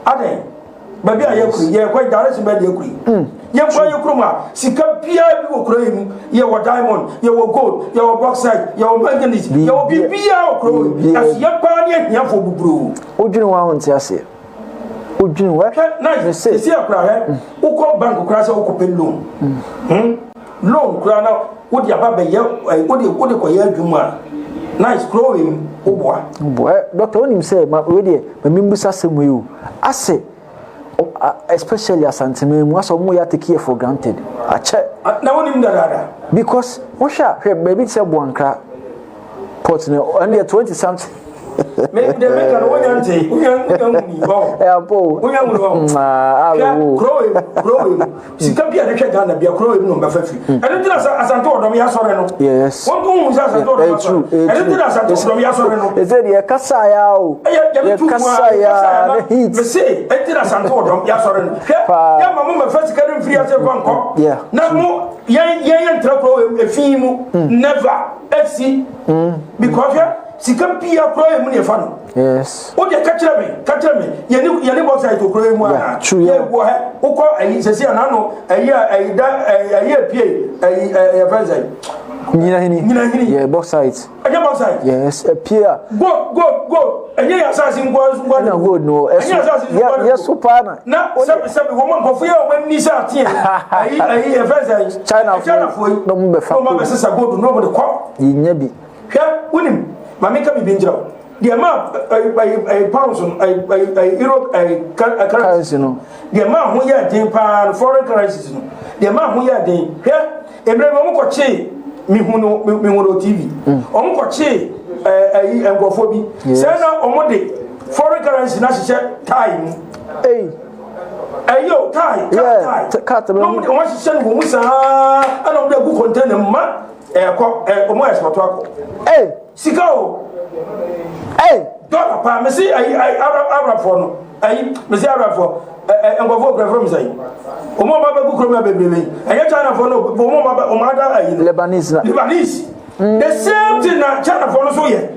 Adɛn adɛn. Baabi a yɛkɔ yi, yɛkɔ direction bɛɛ de yɛkɔ yi. Hmm. Yɛnkɔ yɛ kurom a, sika biara bi wɔ kuro yi mu. Yɛwɔ diamond, yɛwɔ gold, yɛwɔ bauxite, yɛwɔ manganese, yɛwɔ biribiara wɔ kuro yi. Ɛso yɛ paa ne ahiafoɔ buburoo. Wodwene ho a wonte aseɛ. Wodwene ho. Hwɛ, nice. Sisi akora hwɛ, hmm. wokɔ bank koraa sɛ wokɔpɛ loan. Hmm. Loan koraa na wode aba bɛyɛ eh, wode wode kɔyɛ adwuma a nice kuro wei mu woboa. Woboa ɛ dɔkta wonim sɛ ma wei deɛ ma membusa asɛm wei o asɛ especially Asanteman mu asɛ wɔn yɛ atake yɛ for granted akyɛ. Na wonim dadaada. Because wohwɛ a hwɛ baabi te sɛ Boankra port no ɛno deɛ 20 something. Me de me ka no wonya nte wonya wonya huni wɔ. Ɛ apo o. Wonya huni wɔ. Hwɛ kuro wei kuro wei mu. Sika bi a de hwɛ Ghana bia kuro wei mu na ɔbɛfa firi. Hmm. Ɛno nti na Asante Ɔdɔm yɛ asɔre no. Yes. Wɔn ko hu sɛ Asante Ɔdɔm asɔre. Ɛno nti na Asante Ɔdɔm yɛ asɔre no. Ɛsɛ deɛ kasa ya o. Yɛ kasa ya ne heat. Mese ɛnti na Asante Ɔdɔm yɛ asɔre no. Hwɛ yɛ ma mo mɛfa sika no mfiri ase fa nkɔ. Na mo yɛn yɛn yɛn ntra kuro wei efi mu. Hmm. Never esi. Hmm. Because hwɛ sika bia kuro wei mu na yɛfa no. Yes. O deɛ ka kyerɛ me, ka kyerɛ me, yɛne yɛne bɔksite wɔ kuro yi mu ana? True, yeah. Yɛ wɔ hɛ, wokɔ ayi sɛsi ana no ayi a ayi da ayi apue ayi ɛyɛ fɛn sɛ. Nyinahini. Nyinahini. Yeah, bɔksite. Ɛnyɛ bɔksite. Yes, apue a. Gold, gold, gold. Ɛnyɛ yɛ asase nkoa nkoa. Ɛna gold no ɛso. Ɛnyɛ asase nkoa. Yɛ so paa na. Na sɛbi sɛbi wɔn nkɔfo yɛ wɔn ani sɛ ateɛ. Ayi ayi yɛ fɛn sɛ. China China fo yi. Na wɔn bɛ fa. Na wɔn bɛ sisa gold na wɔn de kɔ. Yɛ nya bi. Hwɛ, wonim, ma menka biribi nkyerɛ wo. Deɛ ɛma ɛyi ɛyi pounds no ɛyi ɛyi ɛyi euro ɛyi currency no. Deɛ ɛma ho yɛ den paa no foreign currencies no. Deɛ ɛma ho yɛ den. Hwɛ, mmerɛ bi wɔn kɔkyee mihu no mihu no TV. Wɔn kɔkyee ɛɛ ɛyi nkurɔfoɔ bi. Sɛ na wɔn de foreign currency na ahyehyɛ tie mu. Ei. Ɛyi o tie car tie. Car tie. Na wɔn ahyehyɛ no wɔn mu saa ɛna wɔn de agu container mu ma. Ɛkɔ ɛ ɔmo export akɔ. Hey. Sika o. Hey. Dɔla paa mesi ayi ayi Arab Arabfoɔ no ayi mesi Arabfoɔ ɛ ɛ nkɔfoɔ kura fɛn mi sɛ yi. Ɔmo ɔmo abɛgu kurom ya bebrebe yi ɛnyɛ Chinafoɔ no ɔmo ɔmo abɛ ɔmo ada ayi no. Lebanese na. Lebanese. Mm. The same thing na Chinafoɔ no so yɛ.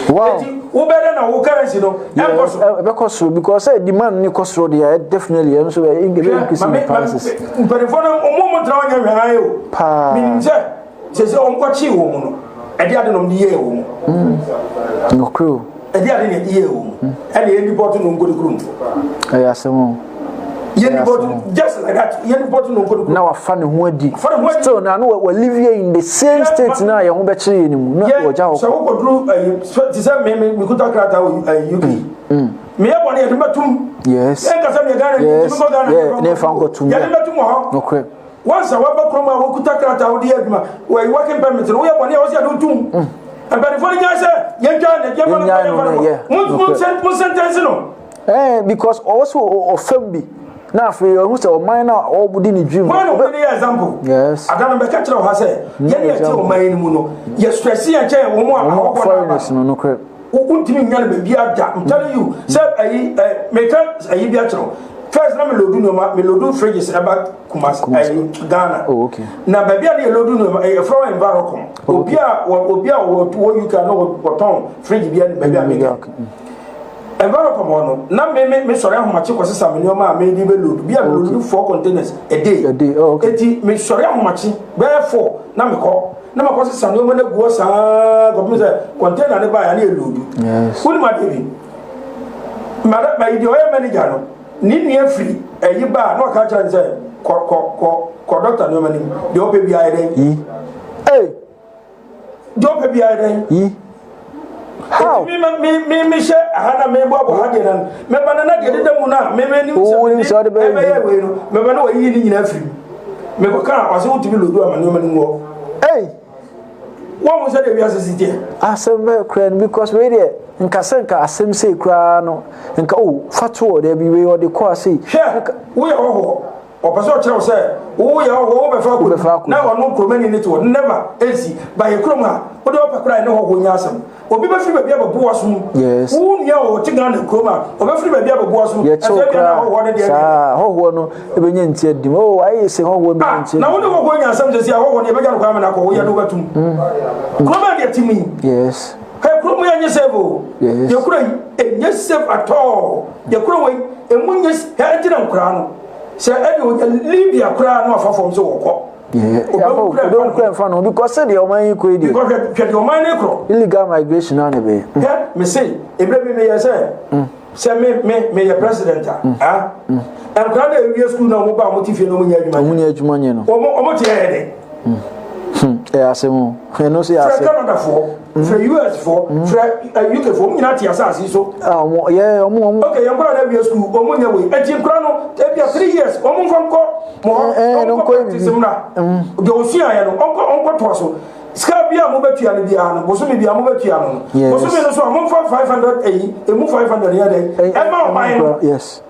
Wow. Eti wobɛdɛ na wo currency no ɛnkɔ so. Ɛbɛkɔ soro because sɛ demand ne kɔ soro deɛ definitely ɛno nso ɛ increase in prices. Mpanimfoɔ no ɔmo ɔmo ntena hɔ nyɛ hwɛ ayɛ o. Paa. Menim sɛ sɛ sɛ ɔmo kɔkyee wɔn mu no ɛde ade na ɔmo de yɛɛ wɔn mu. Nokorɛ o. Ɛde ade na ɛde yɛɛ wɔn mu. Ɛna yɛn deport no nkɔ ne kurom. Ɛyɛ asɛm o. Yɛn deport just like that yɛn deport no nkɔ ne kurom. Na wafa ne ho adi. Still na no wɔ live here in the same state na yɛn ho bɛkyerɛ yɛn mu na wɔgya hɔ. Sɛ wokɔduru ɛyi te sɛ me me mekuta krataa wɔ ɛyi UK. Meyɛ bɔne yɛde bɛtum. Yes. Yɛn kasa meyɛ Ghana yes. ni kɔ Ghana. Yeah. Ne fa nkɔtum. Yɛde bɛtum wɔ hɔ. Nokorɛ. Once a waba kurom a wokuta krataa wode yɛ adwuma wɔyi working permit no woyɛ bɔne a wɔsɛ yɛde wotum. Mpanimfoɔ no nyae sɛ yɛntwa ne yɛmfa no nkɔ yɛmfa no nkɔ. Mo sentence no. Eh, because ɔwɔ so ɔfam bi na afei ɔhu sɛ ɔman no a ɔdi ne dream. Wɔn na wɔde yɛ example. Yes. Ada no bɛka kyerɛ ɔha sɛ yɛn yɛ ti ɔman yi mu no yɛ stress yɛn kyɛn wɔn a ahɔhoɔ na foreigners no no korɛ. Wontumi nya no baabi ada. I'm telling you sɛ ayi ɛ meka ayi bi akyerɛ first na me lodu nneɛma me lodu fridges ɛba Kumasi ayi Ghana. Oh, okay. Na baabi a ne yɛ lodu nneɛma ɛyɛ from Envirocom. Oh, obi a obi a wɔ UK na wɔtɔn fridge bi a baabi a meka. Envirocom hɔ no na me me me sɔre ahomakye kɔsesa me nneɛma a me de bɛ load bi a me load four containers a day. A day. Oh, okay. Eti me sɔre ahomakye bɛyɛ four na me kɔ na ma kɔsesa nneɛma no agu hɔ saa kɔpem sɛ container no baeɛ ne yɛ load. Yes. Wonim adeɛ bi mada mayi deɛ ɔyɛ manager no ne nua firi ayi ba a na ɔka kyerɛ no sɛ kɔ kɔ kɔ kɔ doctor nneɛma no mu deɛ ɔpɛ biara yɛ dɛn. Yi. Hey. Deɛ ɔpɛ biara yɛ dɛn. Yi. How? Eti mi mi mi mi hyɛ aha na mi bɔ abɔ ha deɛ na mɛba na na deɛ deda mu na mi mi nim sɛ mi de ɛbɛyɛ wei no mɛba na wɔyiyi ne nyinaa firi mu mɛkɔ kan ɔsɛ wotumi lodu ama nneɛma no mu hɔ. Hey. Wɔn mo sɛ deɛ wiase si teɛ. Asɛm bɛyɛ koraa no because wei deɛ nka sɛ nka asɛm sei koraa no nka o oh, fa to hɔ daabi wei ɔde kɔ ase. Hwɛ woyɛ hɔhoɔ. Ɔpɛ sɛ ɔkyerɛ wo sɛ woyɛ hɔhoɔ wobɛfa akɔdu na ɔno kuromani ne te hɔ never ɛnsi ba yɛ kurom ha wode ɔpɛ koraa ne hɔhoɔ nya asɛm obi bɛfiri baabi abɛbo w'asom wo nua wɔ ɔte Ghana kurom a ɔbɛfiri baabi abɛbo w'asom yɛkyɛw koraa saa hɔhoɔ no ɛbɛnya nti adi mu oh ayɛ sɛ hɔhoɔ bɛnya nti na wo ne hɔhoɔ nya asɛm sɛ si a hɔhoɔ no yɛbɛgya no kwan ama no akɔ woyɛ no wobɛtom kurom a deɛ te mu yi yes hɛ kurom yɛ nyɛ safe o yɛ kuro yi ɛnyɛ safe at all yɛ kuro wei ɛmu nyɛ hɛ ɛnti na nkoraa no Sɛ ɛde onya Libya koraa na wafa fam sɛ wɔkɔ. Obewu kura nfa no because sɛ deɛ ɔman yi kɔ yi deɛ. Because hwɛ deɛ ɔman yi korɔ. Illegal migration na ne bɛyɛ. Hwɛ me se ebire bi meyɛ sɛ sɛ me me meyɛ president a ah nkora na ewie school na wɔn ba wɔn ti fie na wɔn nyɛ adwuma. Wɔn nyɛ adwuma nyɛ no. Wɔn wɔn ti yɛ dɛ. Ɛyɛ asɛm o. Ɛno nso yɛ asɛm. Frɛ Canada foɔ, frɛ US foɔ, frɛ UK foɔ, wɔn nyinaa te asase so. Ah, wɔn yɛ wɔn wɔn. Okay, yɛn nkora na awie school, wɔn nyɛ wei. Eti nkora no, ebi a three years, wɔn nfa nkɔ mo hɔ, wɔn nkɔ practice mmra. Deɛ osua yɛ no, ɔnkɔ ɔnkɔ toa so. Sika bi a mo bɛtua no biara no, bosome bi a mo bɛtua no no. Bosome no so a, mo nfa 500 eyi, emu 500 yɛ dɛ. Ɛma ɔman no. Yes.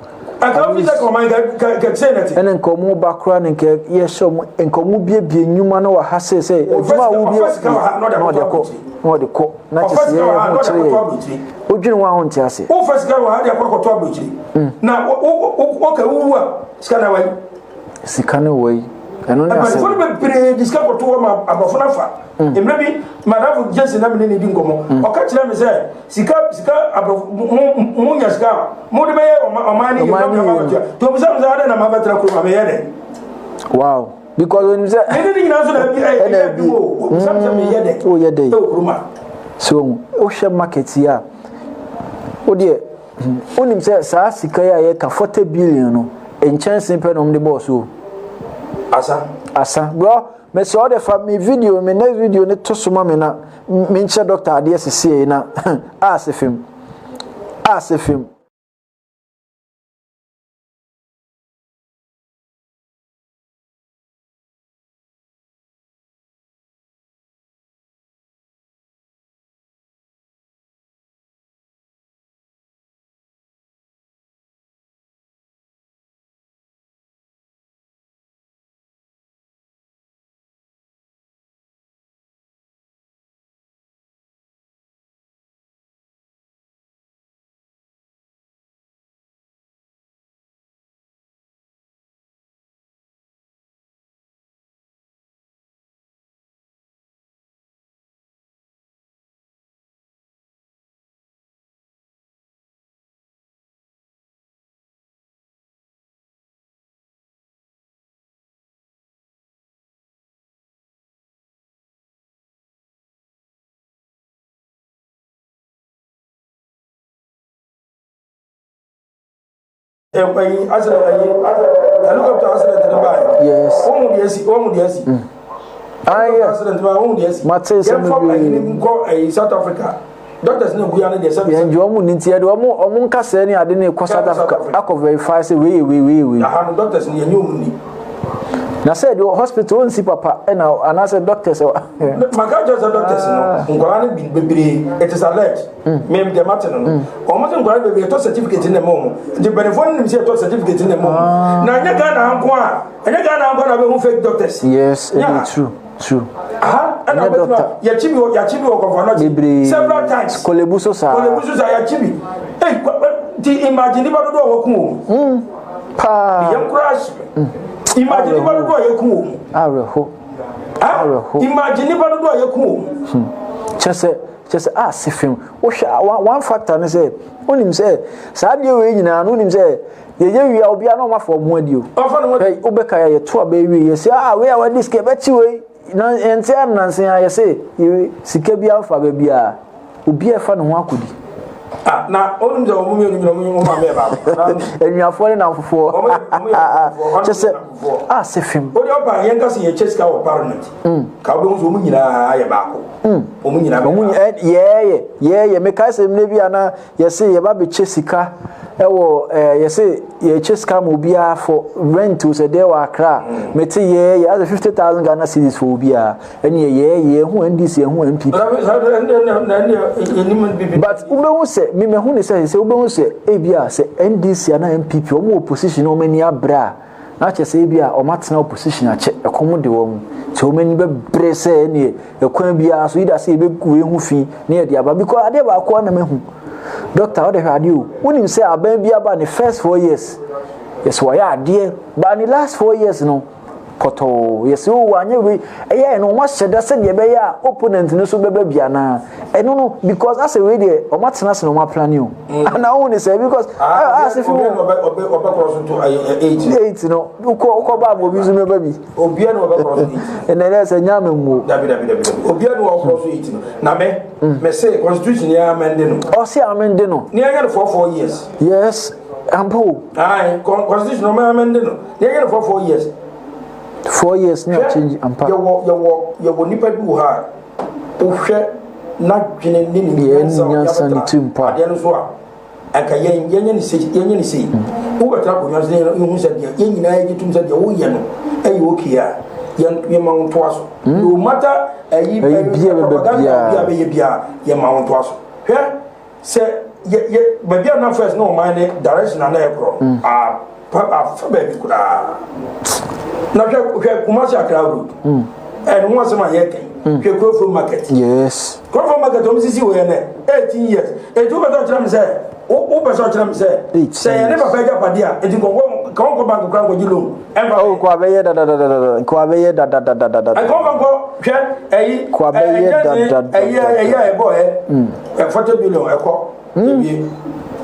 Anka wofi sɛ ɔman kɛseɛ na te. Ɛna nka ɔmo ba koraa ne nka yɛhyɛ ɔmo nka ɔmo biebie nnwuma no wɔ ha sɛ sɛ adwuma a wobie na ɔde kɔ na ɔde kɔ na kyɛ sɛ yɛyɛ ho kyerɛ yɛ wodwene ho a wonte ase. Wofa sika wɔ ha de akɔ akɔtɔ aburokyiri na woka wowu a sika na wayi. Sika ne wɔ yi ɛno ne asɛm. Mpanimfoɔ no bebree de sika kɔto hɔ ma aborɔfo no afa. Mmerɛ bi madamfo Jason na mene ne di nkɔmmɔ ɔka kyerɛ me sɛ Sika sika aborɔfo mo mo nya sika a mo de bɛyɛ ɔman ɔman ne yie na mo bɛtua to bisa mi sɛ adɛn na ma bɛtena kurom a meyɛ dɛ. Wow because onim sɛ. Ɛne ne nyinaa nso na ebi ɛyɛ ɛna ebi o bisa mi sɛ meyɛ dɛ. O yɛ dɛ. Ɛwɔ kurom a. So wohwɛ market yi a o deɛ wonim sɛ saa sika yi a yɛka 40 billion no nkyɛnse pɛ na wɔn de bɔɔ so. Asa. Asa bro. Mesrɛ wo de fa me video me next video ne to so ma me na menkyerɛ doctor adeɛ sesie na ase fem ase fem. Ɛyi accident ɛyi helicopter accident ne baa yɛ. Yes. Wɔn mu deɛ si wɔn mu deɛ si. Ayɛ. Accident baa wɔn mu deɛ si. Mate nsɛm bebree. Yɛn fɔ ɛyi ne nkɔ ɛyi South Africa. Doctors ne guya ne deɛ sɛbi. Yɛn gye wɔn ni nti yɛde wɔn wɔn nkasɛɛ ne ade ne kɔ South Africa akɔ verify sɛ wei yɛ wei wei yɛ wei. Aha no doctors ne yɛn nye wɔn ni. Na sɛ deɛ hospital ɔnsi papa ɛna anaasɛ doctors. Maka kyerɛ sɛ doctors no ah. nkwadaa no bi bebree it is alleged. Mm. Mɛ deɛ mate no no. Mm. Wɔn sɛ nkwadaa no bebree ɛtɔ certificate na ɛma wɔn. Nti mpanimfoɔ no nim sɛ ɛtɔ certificate na ɛma wɔn. Ah. Na ɛnyɛ Ghana nko a ɛnyɛ Ghana nko a na bɛhu fake doctors. Yes, it is true. True. Aha ɛna wobɛtumi a yɛkyi bi wɔ yɛakyi bi wɔ kɔnfa nɔkye. Several times. Kolebu so saa. Kolebu so saa yɛakyi bi. Ei ti imagine nipa dodoɔ a wɔku wɔn. Mm. Paa. Yɛn koraa hye. Mm. Imagine nipa dodoɔ a yɛku wɔn. Awerɛho. Awerɛho. Imagine nipa dodoɔ a yɛku wɔn. Hmm. Kyɛ sɛ kyɛ sɛ a se fam wohwɛ one factor ne sɛ wonim sɛ saa adeɛ wei nyinaa no wonim sɛ Yɛyɛ wie a obiara na ɔma fa ɔmo adi o. Hwɛ wobɛka yɛ yɛto aba ewie yɛsi ah wei a wadi sika ɛbɛkye wei na yɛnte a nanse a yɛse yɛ sika bi afa baabi a obi a ɛfa ne ho akɔdi. Ah, na onim sɛ wɔn mmienu nyina wɔn maame yɛ baako. Anuafoɔ ne namfofoɔ. Kyɛ sɛ a sɛ fam. Wode ɔpa yɛn ka sɛ yɛkyɛ sika wɔ parliament. Mm. Ka wobɛhu sɛ wɔn nyinaa yɛ baako. Mm. Wɔn nyinaa bɛ baako. Yɛɛyɛ yɛɛyɛ mekae sɛ mmerɛ bi a na Yɛse yɛba bɛkyɛ sika wɔ eh, yɛse yɛkyɛ sika ma obiara for rent o sɛ deɛ wɔ Accra. Mete yɛɛ yɛ asɛ 50,000 Ghana cedis for obiara. Ɛne yɛ yɛɛ yɛ ɛho NDC ɛho NPP. But wobɛhu sɛ, me mahu ne sɛ sɛ wobɛhu sɛ ebia sɛ NDC anaa NPP wɔn wɔ position na wɔn ani abrɛ a, na kyerɛ sɛ ebia wɔn atena opposition akyɛ, ɛkɔm de wɔn, nti wɔn ani bɛbrɛ sɛ ɛneɛ ɛkwan biara so either sɛ yɛbɛgu wei ho fi na yɛde aba because adeɛ baako a na mahu doctor wode hwɛ adeɛ o wonim sɛ aban bi aba ne first 4 years yɛsɛ wɔyɛ adeɛ ba ne last 4 years no pɔtɔɔ yɛsɛ o wanyɛ wei ɛyɛ ɛno wɔn ahyɛ da sɛdeɛ ɛbɛyɛ a opponent no so bɛba bi anaa ɛno no because asɛ wei deɛ wɔn atena ase na wɔn aplan o ana wɔn ne sɛ because ah asɛ fi wɔn ɔbɛkɔrɔ so to 8 8 no wokɔ wokɔ ba ama obi nso bɛba bi obiara na ɔbɛkɔrɔ so 8 ɛnna ɛdɛ sɛ nyame mu dabi dabi dabi dabi obiara na ɔkɔrɔ so 8 no na me me se constitution yɛ amende no ɔse amende no ne yɛnyɛ no 4 4 years. Yes, ampa o. Ayi constitution ɔmo amende no ne yɛnyɛ no 4 4 years. 4 years ne akyɛnji ampa. Yɛwɔ nipa bi wɔ ha a wohwɛ n'adwene ne ne nyansa nyansa ne ti mpa adeɛ no so a anka yɛn yɛnyɛ ne sei yɛnyɛ ne sei wobɛtena akonnwa so yɛhu sɛ deɛ yɛn nyinaa yɛgye tom sɛ deɛ woyɛ no ɛyɛ okay a yɛn yɛma wo ntoa so no matter ɛyi propaganda bi a bɛyɛ biara yɛma wo ntoa so. Hwɛ sɛ yɛ yɛ baabi a na first na ɔman ne direction a na ɛkorɔ a afa baabi koraa na hwɛ hwɛ Kumasi Accra road ɛno ho asɛm a yɛka yi hwɛ Kurofo market. Yes. Kurofo market wɔn sisi wɔ yɛ nɛ 18 years eti wopɛ sɛ ɔkyerɛ mi sɛ wopɛ sɛ ɔkyerɛ mi sɛ sɛ yɛ ne papa agya pade a eti nkɔnkɔ kɔnkɔ bank kora nkɔgye loan ɛnfa. Oh, kò abɛyɛ dadadadada kò abɛyɛ dadadadada. Nkɔnkɔ nkɔ hwɛ ɛyi kò abɛyɛ dadadada. Ɛyi ɛyi a ɛbɔ ɛ 40 billion ɛkɔ ebi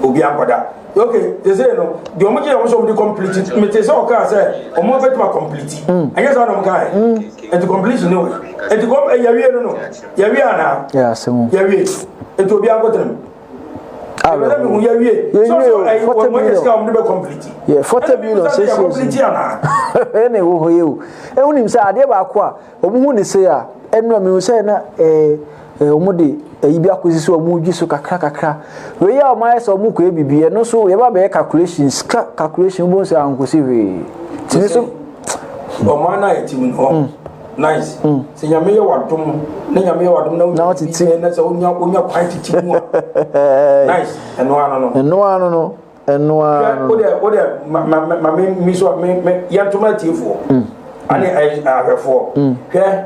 obi akɔda. Ok, sese no deɛ ɔmo gye ɔmo sɛ ɔmo de complete mete sɛ ɔkaa sɛ ɔmo bɛtuma complete ɛnyɛ sɛ ɔmo kaa yɛ nti completion ne wɔ nti kɔm yɛwie no yɛwie anaa yɛ asɛm yɛwie nti obi akɔtena mu ɛbɛrɛ mi hu yɛwie yɛwie o 40 billion sika ɔmo de bɛ complete. Yɛ 40 billion sɛ sɛ complete anaa. Ɛna ɛwɔ hɔ yɛ o ɛho nim sɛ adeɛ baako a ɔmo hu ne se a ɛnura mi hu sɛ na ɛɛ ɔmo de ɛyi bi akɔsi so ɔmo dwi so kakra kakra wei a ɔmo ayɛ sɛ ɔmo kɔ ebibi ɛno nso yɛba bɛyɛ calculation sika calculation bo sɛ ankosi hwee tìmi so. Ɔman naa yɛ ti mu no nice sɛ Nyame yɛ wadom na Nyame yɛ wadom na na ɔtete na sɛ wonya kwan tete mu a nice ɛno ano no. Ɛno ano no, ɛno ano no. Wode ma ma ma me mi so me me yɛntoma atiefoɔ ane ahwɛfoɔ hwɛ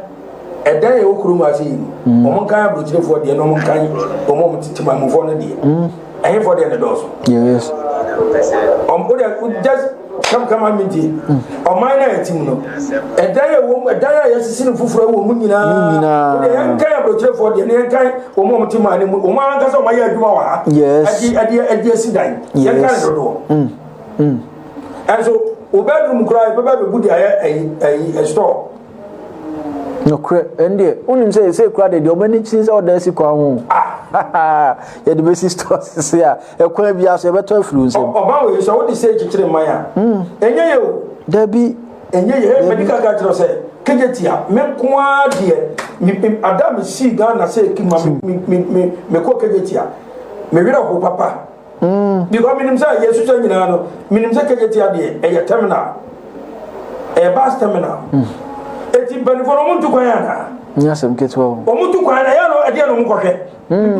ɛdan yɛ wɔ kurom ase yi no wɔn nkan aburokyerefoɔ deɛ na wɔn nkan wɔn a wɔn tete mamufoɔ no deɛ ɛhefoɔ deɛ ne dɔɔso. Yes. Wode just kam kam ami nti ɔman na yɛte mu no ɛdan a ɛwɔ mu ɛdan a yɛsisi no foforɔ wɔ mu nyinaa wode yɛnkan aburokyerefoɔ deɛ ne yɛnkan wɔn a wɔte maa ne mu wɔn ankasa wɔn ayɛ adwuma wɔ ha. Yes. Ɛde ɛde asi dan yɛnkan ne dodoɔ ɛnso wo bedroom koraa yɛbɛba bɛbu de ayɛ ɛyi ɛyi store. Nokorɛ ɛndeɛ wonim sɛ ɛsɛ kura deɛ deɛ ɔmo ani kyini sɛ ɔda asi kwan ho yɛde bɛsi store sisi a ɛkwan bi aso yɛbɛtɔ afiri wo nsam. Ɔba wei sɛ wode sɛ kyekyere man a ɛnyɛ yɛ o. Dabi. Ɛnyɛ yɛ mɛdi kaka kyerɛ sɛ Kejetia me nko ara deɛ me ada me sii Ghana sɛ kima me me me mekɔ Kejetia me werɛ ho papa. Because menim sɛ yɛsusua nyinaa no menim sɛ Kejetia deɛ ɛyɛ terminal. Ɛyɛ bus terminal. Eti mpanimfoɔ no wɔn ntu kwan anaa? Nyɛ asɛm ketewa o. Wɔn tu kwan na yɛn no ɛdeɛ na wɔn kɔhwɛ.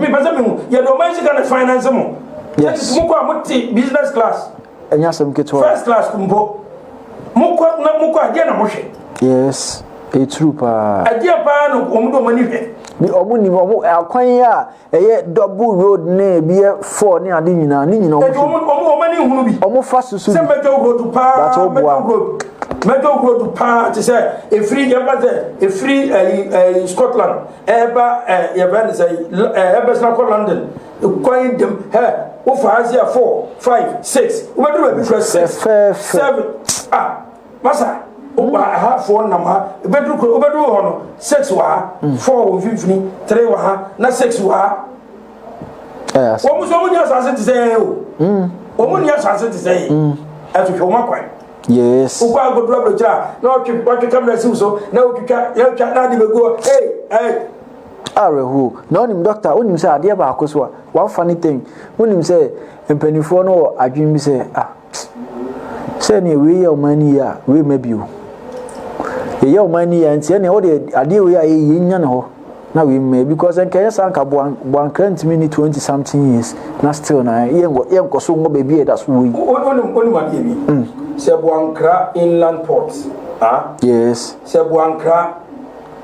Mi pɛ sɛ mi hu yɛde ɔman sika na finance mo. Yes. Yɛn mo kɔ a mo te business class. Ɛnyɛ asɛm ketewa. First class mpo. Mo kɔ na mo kɔ ɛdeɛ na mo hwɛ. Yes. Ɛyɛ paa. Ɛdeɛ paa na wɔn de wɔn ani hwɛ. Bi wɔn nim wɔn akwan yi a ɛyɛ double road ne ebi yɛ four ne ade nyinaa ne nyinaa wɔn wɔn wɔn wɔn ani hunu bi. Wɔn fa soso bi. Sɛ major road paa major road major road paa te sɛ efiri yɛn ba sɛ efiri ɛyi ɛyi Scotland ɛɛba ɛɛ yɛbɛn ne sɛ ɛɛ ɛbɛsena kɔ London kwan dɛm hɛ wofa ase a four five six wobɛduru baabi kura six seven ah. Masa, wokɔ ha, ha four nam ha, ebeduru kuro, wobɛduru hɔ no, six wɔ ha, four wɔ mfimfini, three wɔ ha, na six wɔ ha. Wɔn nso wɔn ni asase te sɛ yɛn o. Wɔn ni asase te sɛ yɛn. Ɛso hwɛ wɔn akwan. Yes. Wokɔ agoduru aburokyire a, na ɔtwe ɔtwe kamera siw so, na otwitwa, na otwa, na ade begu hɔ. Hey, hey. Awerɛhoɔ. Na wonim doctor, wonim sɛ adeɛ baako so a, one funny thing, wonim sɛ mpanimfoɔ no wɔ adwene bi sɛ ah Sɛ ɛneɛ wei yɛ ɔman no yie a, wei mma bio. Yɛyɛ ɔman no yie a, nti ɛneɛ wode adeɛ wei a yɛyɛ yɛnya ne hɔ na wei mma because nka ɛyɛ saa nka Boankra ntumi ni 20 something years na still na yɛnkɔ yɛnkɔ so ngɔ baabi a yɛda so wɔ yi. Wonim wonim adeɛ bi? Mm. Sɛ Boankra inland port. Ah? Yes. Sɛ Boankra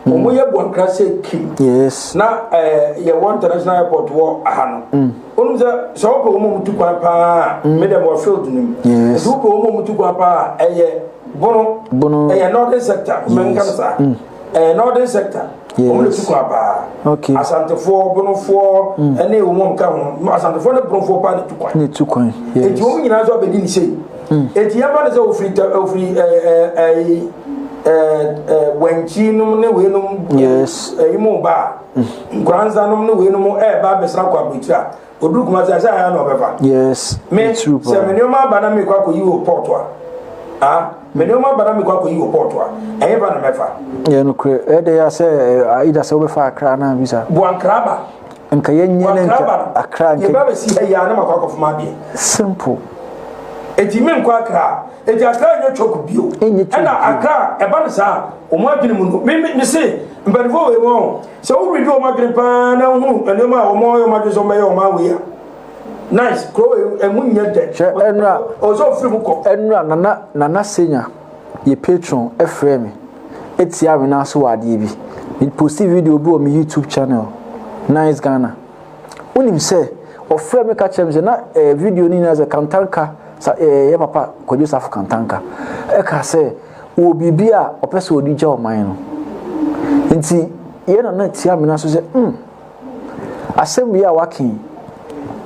Wɔn yɛ Boankra sɛ kim. Yes. Na ɛɛ eh, yɛwɔ international airport wɔ aha no. Mm. Wɔn sɛ sɛ wɔpɛ wɔn a wɔtu kwan paa. Mm. Me dɛm wɔ field no mu. Yes. Nti wɔpɛ wɔn a wɔtu kwan paa ɛyɛ bono. Bono. Ɛyɛ northern sector. Yes. Mɛnka no saa. Mm. Ɛyɛ northern sector. Yes. Wɔn tu kwan paa. Okay. Asantefoɔ bonofoɔ ɛne wɔn a wɔka ho. Asantefoɔ ne bonofoɔ paa na tu kwan. Ne tu kwan. Yes. Eti wɔn nyinaa nso abɛdi ne sei. Mm. Eti yɛn ba ne sɛ ofiri tɛ ofiri ɛɛ ɛɛ ɛɛ wankyi nom ne wei nom ɛyi mu ba a nkoranza nom ne wei nom ɛɛba abɛsra kɔ aburokyire a oduru kuma sɛ ɛsɛ ayɛ na ɔbɛfa. Yes. Me sɛ me nneɛma aba na mekɔ akɔyi wɔ pɔɔto a ah me nneɛma aba na mekɔ akɔyi wɔ pɔɔto a ɛyɛ ba na mɛfa. Yɛ nokorɛ ɛdɛ yɛ sɛ either sɛ wobɛfa akra anaa bisa. Boankra ba. Nka yɛnyɛ ne nka akra nka. Yɛba bɛsi ha yi a na makɔ akɔfoma adeɛ. Simple. Eti menkɔ akra. Eti Accra nyɛ choke bio. Ɛnyɛ choke Ɛna Accra ɛba no saa wɔn adwene mu no me me me se mpanimfoɔ wei wɔn sɛ wo redi wɔn adwene paa na wohunu nneɛma a wɔn ayɛ wɔn adwene sɛ wɔn bɛyɛ wɔn awei a nice kuro wei ɛmu nyɛ dɛ. Hwɛ ɛnura ɔsɛ ofiri mu kɔ. Ɛnura nana nana senya yɛ patron ɛfrɛ me ɛtia me nan so wɔ adeɛ bi me posti video bi wɔ me YouTube channel nice Ghana. Wonim sɛ, ɔfrɛɛ me ka kyerɛɛ me sɛ na eh, video no nyinaa sɛ Kantanka, sa, eh, yɛ papa Kwadwo Safo Kantanka, ɛka sɛ wɔ biribi a ɔpɛ sɛ ɔde gya ɔman no. Nti yɛn nana tia me so sɛ, mm, asɛm wei a waka yi,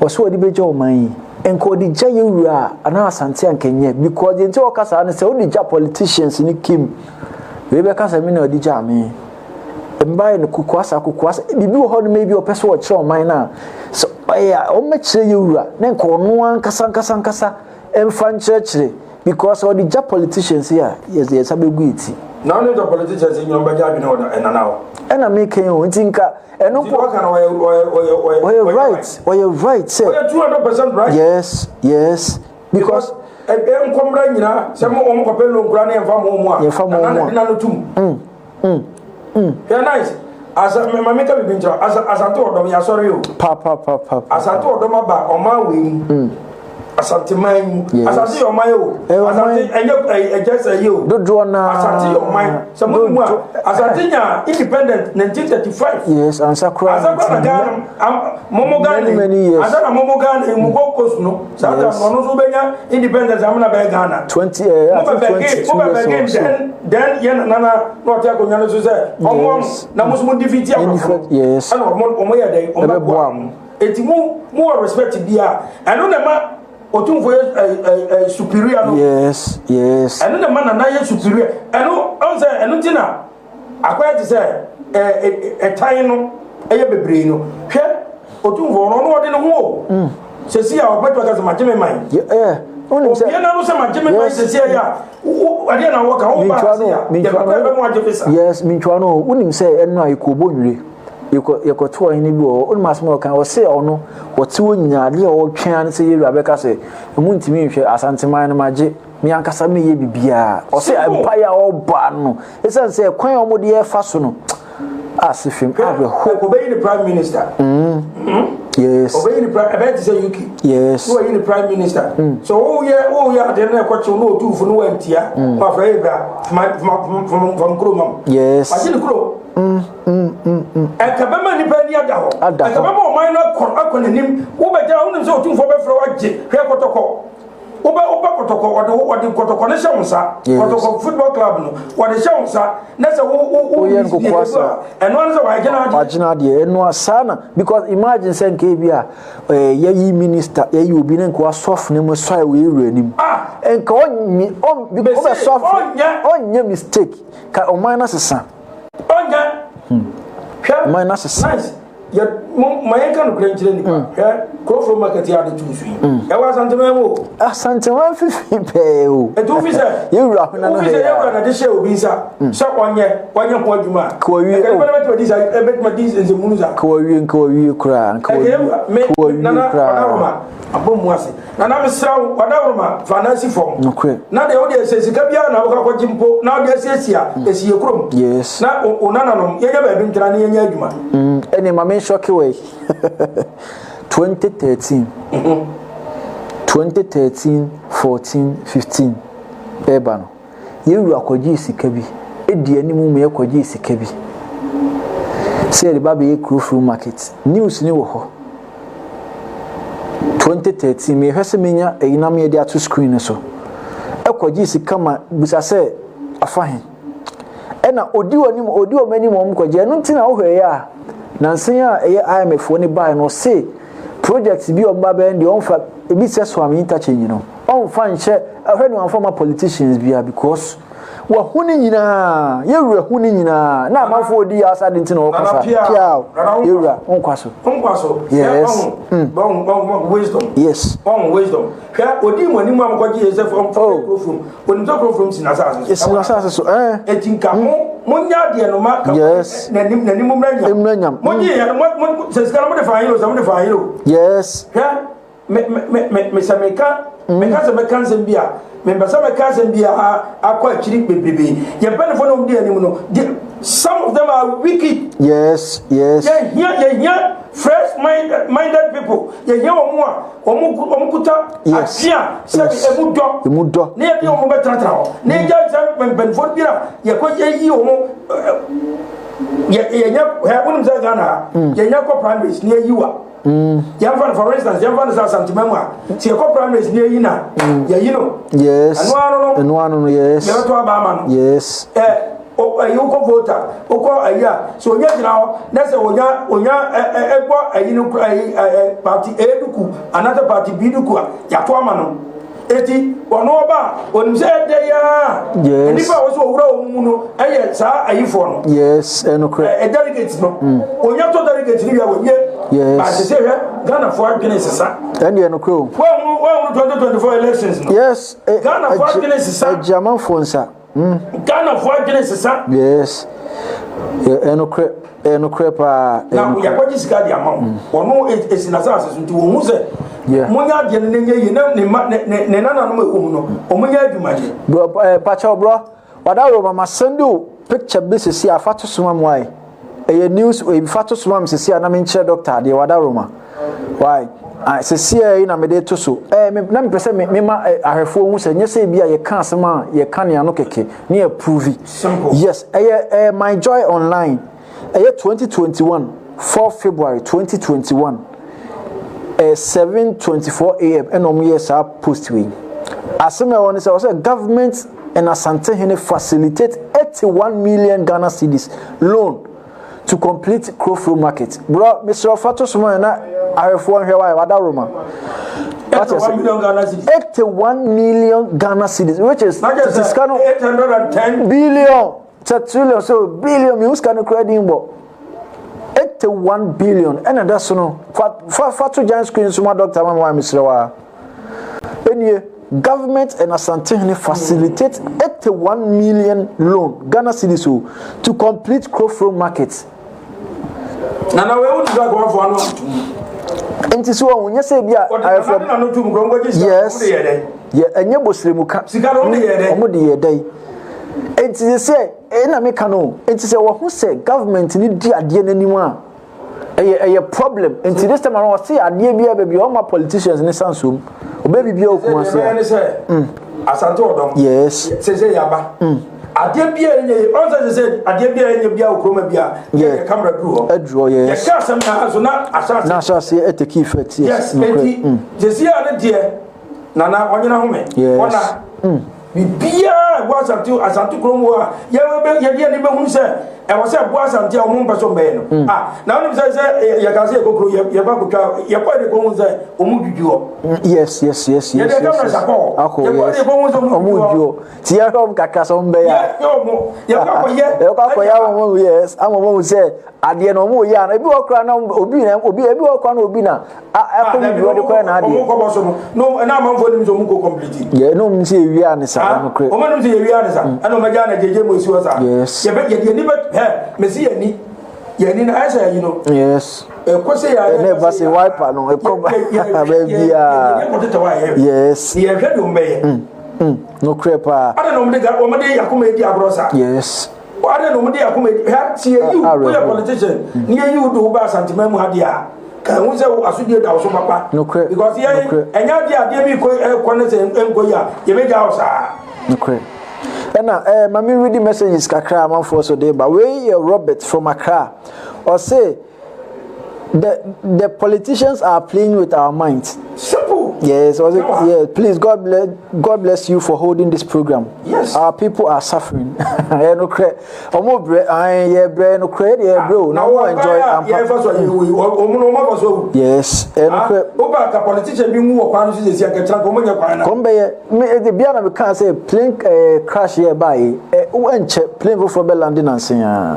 ɔsɛ ɔde bɛgya ɔman yi, nka ɔde gya yɛ wura a, anaa Asante anka nyɛ, because deɛ nti ɔka saa ne sɛ wode gya politicians ne kim, wei bɛka sɛ me na ɔde gya me. Mbae no kokoasa kokoasa biribi wɔ hɔ nom ebi ɔpɛ sɛ ɔkyerɛ ɔman no a sɛ ɔyɛ a ɔmmɛkyerɛ yɛ wura na nka ɔno ankasa ankasa ankasa mfa nkyerɛkyerɛ because ɔde gya politicians yi a yɛ yɛ nsa bɛgu yɛ ti. Na ɔne gya politicians yi nyina ɔbɛgya adwene wɔ ɛnana hɔ. Ɛna meka yi o nti nka ɛno mpo. Nti ɔka no ɔyɛ ɔyɛ ɔyɛ ɔyɛ right ɔyɛ right sɛ. Ɔyɛ 200% right. Yes yes. Because ɛbɛn nkɔmra nyina sɛ mo wɔn kɔpɛ loan koraa ne yɛnfa mo wɔn a. Yɛnfa mo wɔn a. Nana na no tum. Hwɛ nice. Asa ma mi ka bibi nkyerɛ asa asante ɔdɔm yasɔre o. Pa pa pa pa. Asante ɔdɔm aba ɔman wei mu. Mm. Asante man mu. Yes. Asante yɛ ɔman o. Asante ɛnyɛ ɛgyɛ sɛ yɛ o. Dodoɔ naa. Asante yɛ ɔman. Sɛ mo mu a Asante nya independent 1935. Yes, ansa koraa. Ansa koraa na Ghana momo Ghana. Many many years. Ansa na momo Ghana mu Gold Coast no. Saa time no ɔno nso bɛnya independence amena bɛyɛ Ghana. 20 eh, mo bɛ bɛge mo bɛ bɛge then then yɛ nana na na ɔte akonnwa no so sɛ ɔmo ɔmo na mo nso mo defeat aborɔfo yes ɛna ɔmo ɔmo yɛ dɛn ɔmo bɛboa mo eti mo mo wɔ respect bi a ɛno na ɛma otumfo yɛ ɛ ɛ ɛ superior no yes yes ɛno na ɛma nana yɛ superior ɛno ɔn sɛ ɛno ti na. Akɔyɛ te sɛ ɛtan no ɛyɛ bebree no. Hwɛ, Otumfoɔ no, ɔno ɔde ne ho o. Mm. Sɛsi a ɔbɛtumi aka sɛ magye me man. Obie na no sɛ magye me man sɛsi a yɛ a, adeɛ na wɔka, wo ba ase a, yɛbɛkɔ yɛbɛmo agye visa. Yes, mintwa no, wonim sɛ ɛno a yɛkɔ nwire. Yɛkɔto ɔhene bi wɔ hɔ, wonim asɛm a ɔka, ɔse ɔno, wɔte hɔ nyinaa, adeɛ a ɔtwɛn ara ne sɛ yɛwura bɛka sɛ, ɔmo ntumi nhwɛ Asanteman no magye. Me ankasa meyɛ biribiara. Ɔsɛ mpaeɛ a ɔbɔ ano. Ɛsiane sɛ kwan a wɔde ɛfa so no, ase fam awerɛho. Ɔbɛyi ne prime minister. Yes. Ɔbɛyi ne prime, ɛbɛyɛ te sɛ UK. Yes. Na wayi ne prime minister. So woyɛ woyɛ adeɛ no ɛkɔkyew na ɔtumfo no wantia. Wafrɛ yɛ bra fama fama fama fam kuro mam. Yes. Wagye ne kuro. Ɛnka bɛma nnipa ani ada hɔ. Ada hɔ. Ɛnka bɛma ɔman no akɔ akɔ n'anim. Wobɛgyina wonim sɛ ɔtumfoɔ bɛfrɛ wagye hwɛ kɔtɔkɔ. Wobɛ wobɛ kɔtɔkɔ ɔde wo ɔde kɔtɔkɔ no hyɛ wo nsa. Yes. Kɔtɔkɔ football club no wɔde hyɛ wo nsa na sɛ wo wo wo Woyɛ nkokoa saa. ɛno ano sɛ wagyina adeɛ. Wagyina adeɛ ɛno a saa na because imagine sɛ nka ebi a ɛɛ yɛyi minister yɛyi obi ne nka wasɔfo ne mu sɔ ɛwɔ ewura anim. Ah. Nka ɔnyi ɔn Mese, ɔbɛ sɔfo ɔnyɛ. ɔnyɛ mistake ka ɔman no asesa. Ɔnyɛ. Hwɛ. Ɔman no asesa. Nice. Yɛ mo ma yɛn ka nokorɛ nkyerɛ nipa. Hwɛ Kuroforo market yi a ade tum so yi. Ɛwɔ Asanteman mu o. Asanteman fifi pɛɛ o. Nti wofi sɛ Yɛwura hona no wofi ha sɛ yi a. yɛwura na de hyɛ obi nsa sɛ ɔnyɛ ɔnyɛ ho adwuma a. Ka wawie Ɛka o. nipa no bɛtumi adi saa ɛbɛtumi adi nsɛmhunu saa. Ka wawie nka wawie koraa nka Ɛka wawie yɛwura me ka wawie nana koraa. ɔdaworoma abɔ mu ase. Nana mesrɛ wo ɔdaworoma fa nan si fam. Nokorɛ. Na deɛ wodeɛ sɛ sika biara na wokɔ akɔgye mpo na wode asiesie a ɛsi yɛ kurom. Yes. Na wo nananom yɛnyɛ baabi ntena ne yɛnyɛ adwuma. Ɛne ma me nshɔke wɔ yi. 2013 2013 14 15 ɛreba no yɛn wura kɔgyee sika bi ɛdi anim ma yɛkɔgyee sika bi sɛ yɛde ba bɛyɛ Kurofuro market. News ni wɔ hɔ. 2013 mehwɛ sɛ menya ɛyi na meyɛde ato screen no so. Ɛkɔgyee sika ma bisa sɛ afa he. Ɛna odi wɔn anim odi wɔn anim wɔn kɔgye ɛno nti na wohwɛ yɛ a nansa yi a ɛyɛ IMF foɔ ne baeɛ no ɔse project bi a wɔn ba bɛyɛ no deɛ ɔnfa ebi sɛ Suame interchange no ɔnfa nhyɛ ɛhwɛ ne wɔnfa ma politicians bia because wahu ne nyinaa yɛwura hu ne nyinaa na amanfoɔ odi yɛ asa de nti na ɔkasa pia yɛwura nkwa so nkwa so yes bɔn bɔn wisdom yes bɔn wisdom hwɛ odi mu anim a mokɔgye yɛ sɛ fam fam kurofrom onim sɛ kurofrom si n'asase so si n'asase so ɛɛ eti nka mo mo nya adeɛ no ma ka yes n'anim n'anim mmra nyam mmra nyam mo gye yɛ no mo mo sɛ sika no mo de fa ayere o sɛ mo de fa ayere o yes hwɛ me me me me me sɛ meka meka sɛ mɛka nsɛm bi a mempɛ sɛ mɛka asɛm bi a akɔ akyiri bebrebe yɛn mpanimfoɔ na wɔn di anim no some of them are wicked. Yes, yes. Yɛhia yɛhia fresh mind, minded people. Yɛhia wɔn a wɔn wɔn kuta Yes. adwene a sɛbi Yes. emu dɔ. Emu dɔ. Ne yɛde wɔn bɛtenatena hɔ. Ne yɛgya sɛ mpanimfoɔ bi a yɛkɔ yɛyi wɔn yɛ yɛnyɛ hɛ wɔn sɛ Ghana ha yɛnyɛ kɔ primaries ne yɛyi wa. Yɛmfa no for instance yɛmfa no sɛ Asantema mu a sɛ yɛkɔ primaries ne yɛyi na yɛyi no. Yes. Ɛno ano no. Ɛno ano no yes. Yɛbɛto aba ama no. Yes. Ɛ ɛyi wokɔ voter wokɔ ɛyi a sɛ onya gyina hɔ na sɛ onya onya ɛ ɛ ɛbɔ ɛyi no kura ɛyi ɛ ɛ party A duku anaasɛ party B duku a yɛato ama no eti ɔno ɔba a onim sɛ ɛdɛ yaa Yes. nnipa a wɔsɛ owura wɔn mu no ɛyɛ saa ayifoɔ no Yes, ɛno korɛ. ɛ delegate no onya tɔ delegate no wia wɔwie Yes. baasi sɛ hwɛ Ghanafoɔ adwene sesa Ɛno deɛ nokorɛ o. wɔn wɔn 2024 elections no Yes. Ghanafoɔ adwene sesa. Ɛgye amanfoɔ nsa. Ghanafoɔ adwene sesa. Yes. Ɛnokorɛ ɛnokorɛ paa. Na yɛakɔgye sika de ama wo. Ɔno esi n'asase so nti wɔn ho sɛ. Yeah. Monyɛ adeɛ no n'nyɛ yie na ne ma ne ne ne nananom a ɛwɔ mu no wɔn nyɛ adwuma yɛ. Bro ɛɛ pakyɛw bro wadaworo ma ma send wo picture bi sisi a fa to soma mu ayi ɛyɛ news ɛyi fa to soma mu sisi a na me nkyerɛ doctor adeɛ wadaworo ma why ah sisi a yi na me de to so ɛɛ me na me pɛ sɛ me me ma ahwɛfoɔ hu sɛ nyɛ sɛ ebi a yɛka asɛm a yɛka ne ano kɛkɛ ne yɛ prove Simple. yes ɛyɛ ɛyɛ my joy online ɛyɛ 2021 4 February 2021 ɛyɛ 7:24 am ɛna wɔn yɛ saa post wei asɛm a ɛwɔ ne sɛ ɔsɛ government and Asantehene facilitate 81 million Ghana cedis loan to complete Kurofuro market. Bro, mesrɛ fa to so ma na ahwɛfoɔ nhwɛ wa wada Roma. 81 million Ghana cedis. 81 million Ghana cedis which is Na kyerɛ sɛ sika no 810 billion sɛ trillion so billion mi sika no kura din bɔ 81 billion ɛna ɛda so no fa fa fa to giant screen so ma doctor ma ma mesrɛ wa enie government and Asantehene facilitate 81 million loan Ghana cedis o to complete Krofrom market. Nana wei wotu sɛ akɔmfoɔ ano atom. Nti so wɔn nyɛ sɛ bi a ayɛfo. Ɔde nana no tum kuro nkɔgye sika. Yes. Yɛ ɛnyɛ bosrɛmuka. Sika no wɔn de yɛ dɛ. Wɔn de yɛ dɛ. Enti sɛ ɛna meka no enti sɛ wɔho sɛ government ni di adeɛ n'anim a ɛyɛ ɛyɛ problem nti this time around ɔse adeɛ biara baabi a ɔma politicians ne sansom ɔbɛ biribi a ɔkuma ase a ne sɛ mm. Asante ɔdɔm yes sɛ sɛ yaba mm. Adeɛ bi a ɛnyɛ yɛ ɔn sɛ sɛ adeɛ bi a ɛnyɛ bi a okuroma bi a yɛ kamera duru hɔ aduru hɔ yes yɛ ka asɛm na so na ahyɛ ase na ahyɛ ase ɛtɛki effect yes yes eti mm. Sɛsi a ne deɛ nana ɔnyina home ɔna mm. Biribiara a ɛwɔ Asante Asante kurom hɔ a yɛbɛ yɛde yɛn ani bɛhunu sɛ ɛwɔ sɛ ɛboa Asante a wɔn mpɛ so mbɛyɛ no. Mm. Ah, na wɔn sɛ sɛ yɛka sɛ yɛkɔ kuro yɛ yɛkɔ akotwa yɛkɔ yɛde kɔ hu sɛ wɔn dwudwu hɔ. Mm, yes. Yɛde cameras akɔ hɔ. Akɔ yes. Yɛkɔ yɛde kɔ hu sɛ wɔn dwudwu hɔ. Ti yɛ hwɛ wɔn kakra sɛ wɔn bɛyɛ a. Yɛ wɔn yɛkɔ akɔyɛ. Yɛkɔ akɔyɛ wɔn yes ama wɔn sɛ adeɛ no wɔn yɛ ano ebi wɔ kora na obi na obi ebi wɔ kora na obi na akɔ bi bi wɔde kɔyɛ n'adeɛ. Ɔmo kɔbɔ so no no ɛna amanfoɔ nim sɛ ɔmo kɔ complete. Yɛ ɛna ɔmo sɛ ewia ne sa ɛno korɛ. Ɔmo nim sɛ ewia ne sa ɛna ɔmo agya na gyegye mu esi hɔ sa. Yes. Yɛbɛ yɛde yɛni bɛ hɛ mesi yɛni yɛni na ayɛ sɛ ɛyi no. Yes. Ɛkɔ sɛ yɛ ayɛ ɛna ɛba sɛ wiper no ɛkɔ baabi a. Yɛ kɔ tete wa yɛ. Yes. Yɛhwɛ de ɔmo bɛyɛ. Nokorɛ paa. Ada na ɔmo de ɔmo de yakoma edi agorɔ sa. Yes. Adɛn na wɔde akoma adi hwɛ sɛ yɛyi wo woyɛ politician ne yɛyi wo de wo ba Asanteman mu ha deɛ a ka ɛho sɛ wo asodie da wo so papa nokorɛ because yɛn ɛnyɛ adeɛ adeɛ bi kɔ ɛkɔ ne sɛ ɛnkɔ yi a yɛbɛgya wo saa. Nokorɛ ɛna ɛɛ ma me read messages kakra amanfoɔ so de ba wei yɛ Robert from Accra ɔse. The the politicians are playing with our minds. Simple. Yes, was it, yeah. Please, God bless, God bless you for holding this program. Yes. Our people are suffering. Ẹ no krẹ, ọmọ brẹ, ayin yẹ brẹ no krẹ yẹ brẹ o, na ọmọ enjoy ampa. Yẹ fa so yẹ wo yi, ọmọ na ọmọ fa so awu. Yes, ẹ no krẹ. O ba ka politician bi nwu wọ kwan so sisi akɛkyerɛ nka ɔmo nyɛ kwan na. Kɔm bɛyɛ, me ɛdi bia na me kan sɛ plane eh, crash yɛ ba yi, ɛ nkyɛ plane foforɔ bɛ lande nansi aa.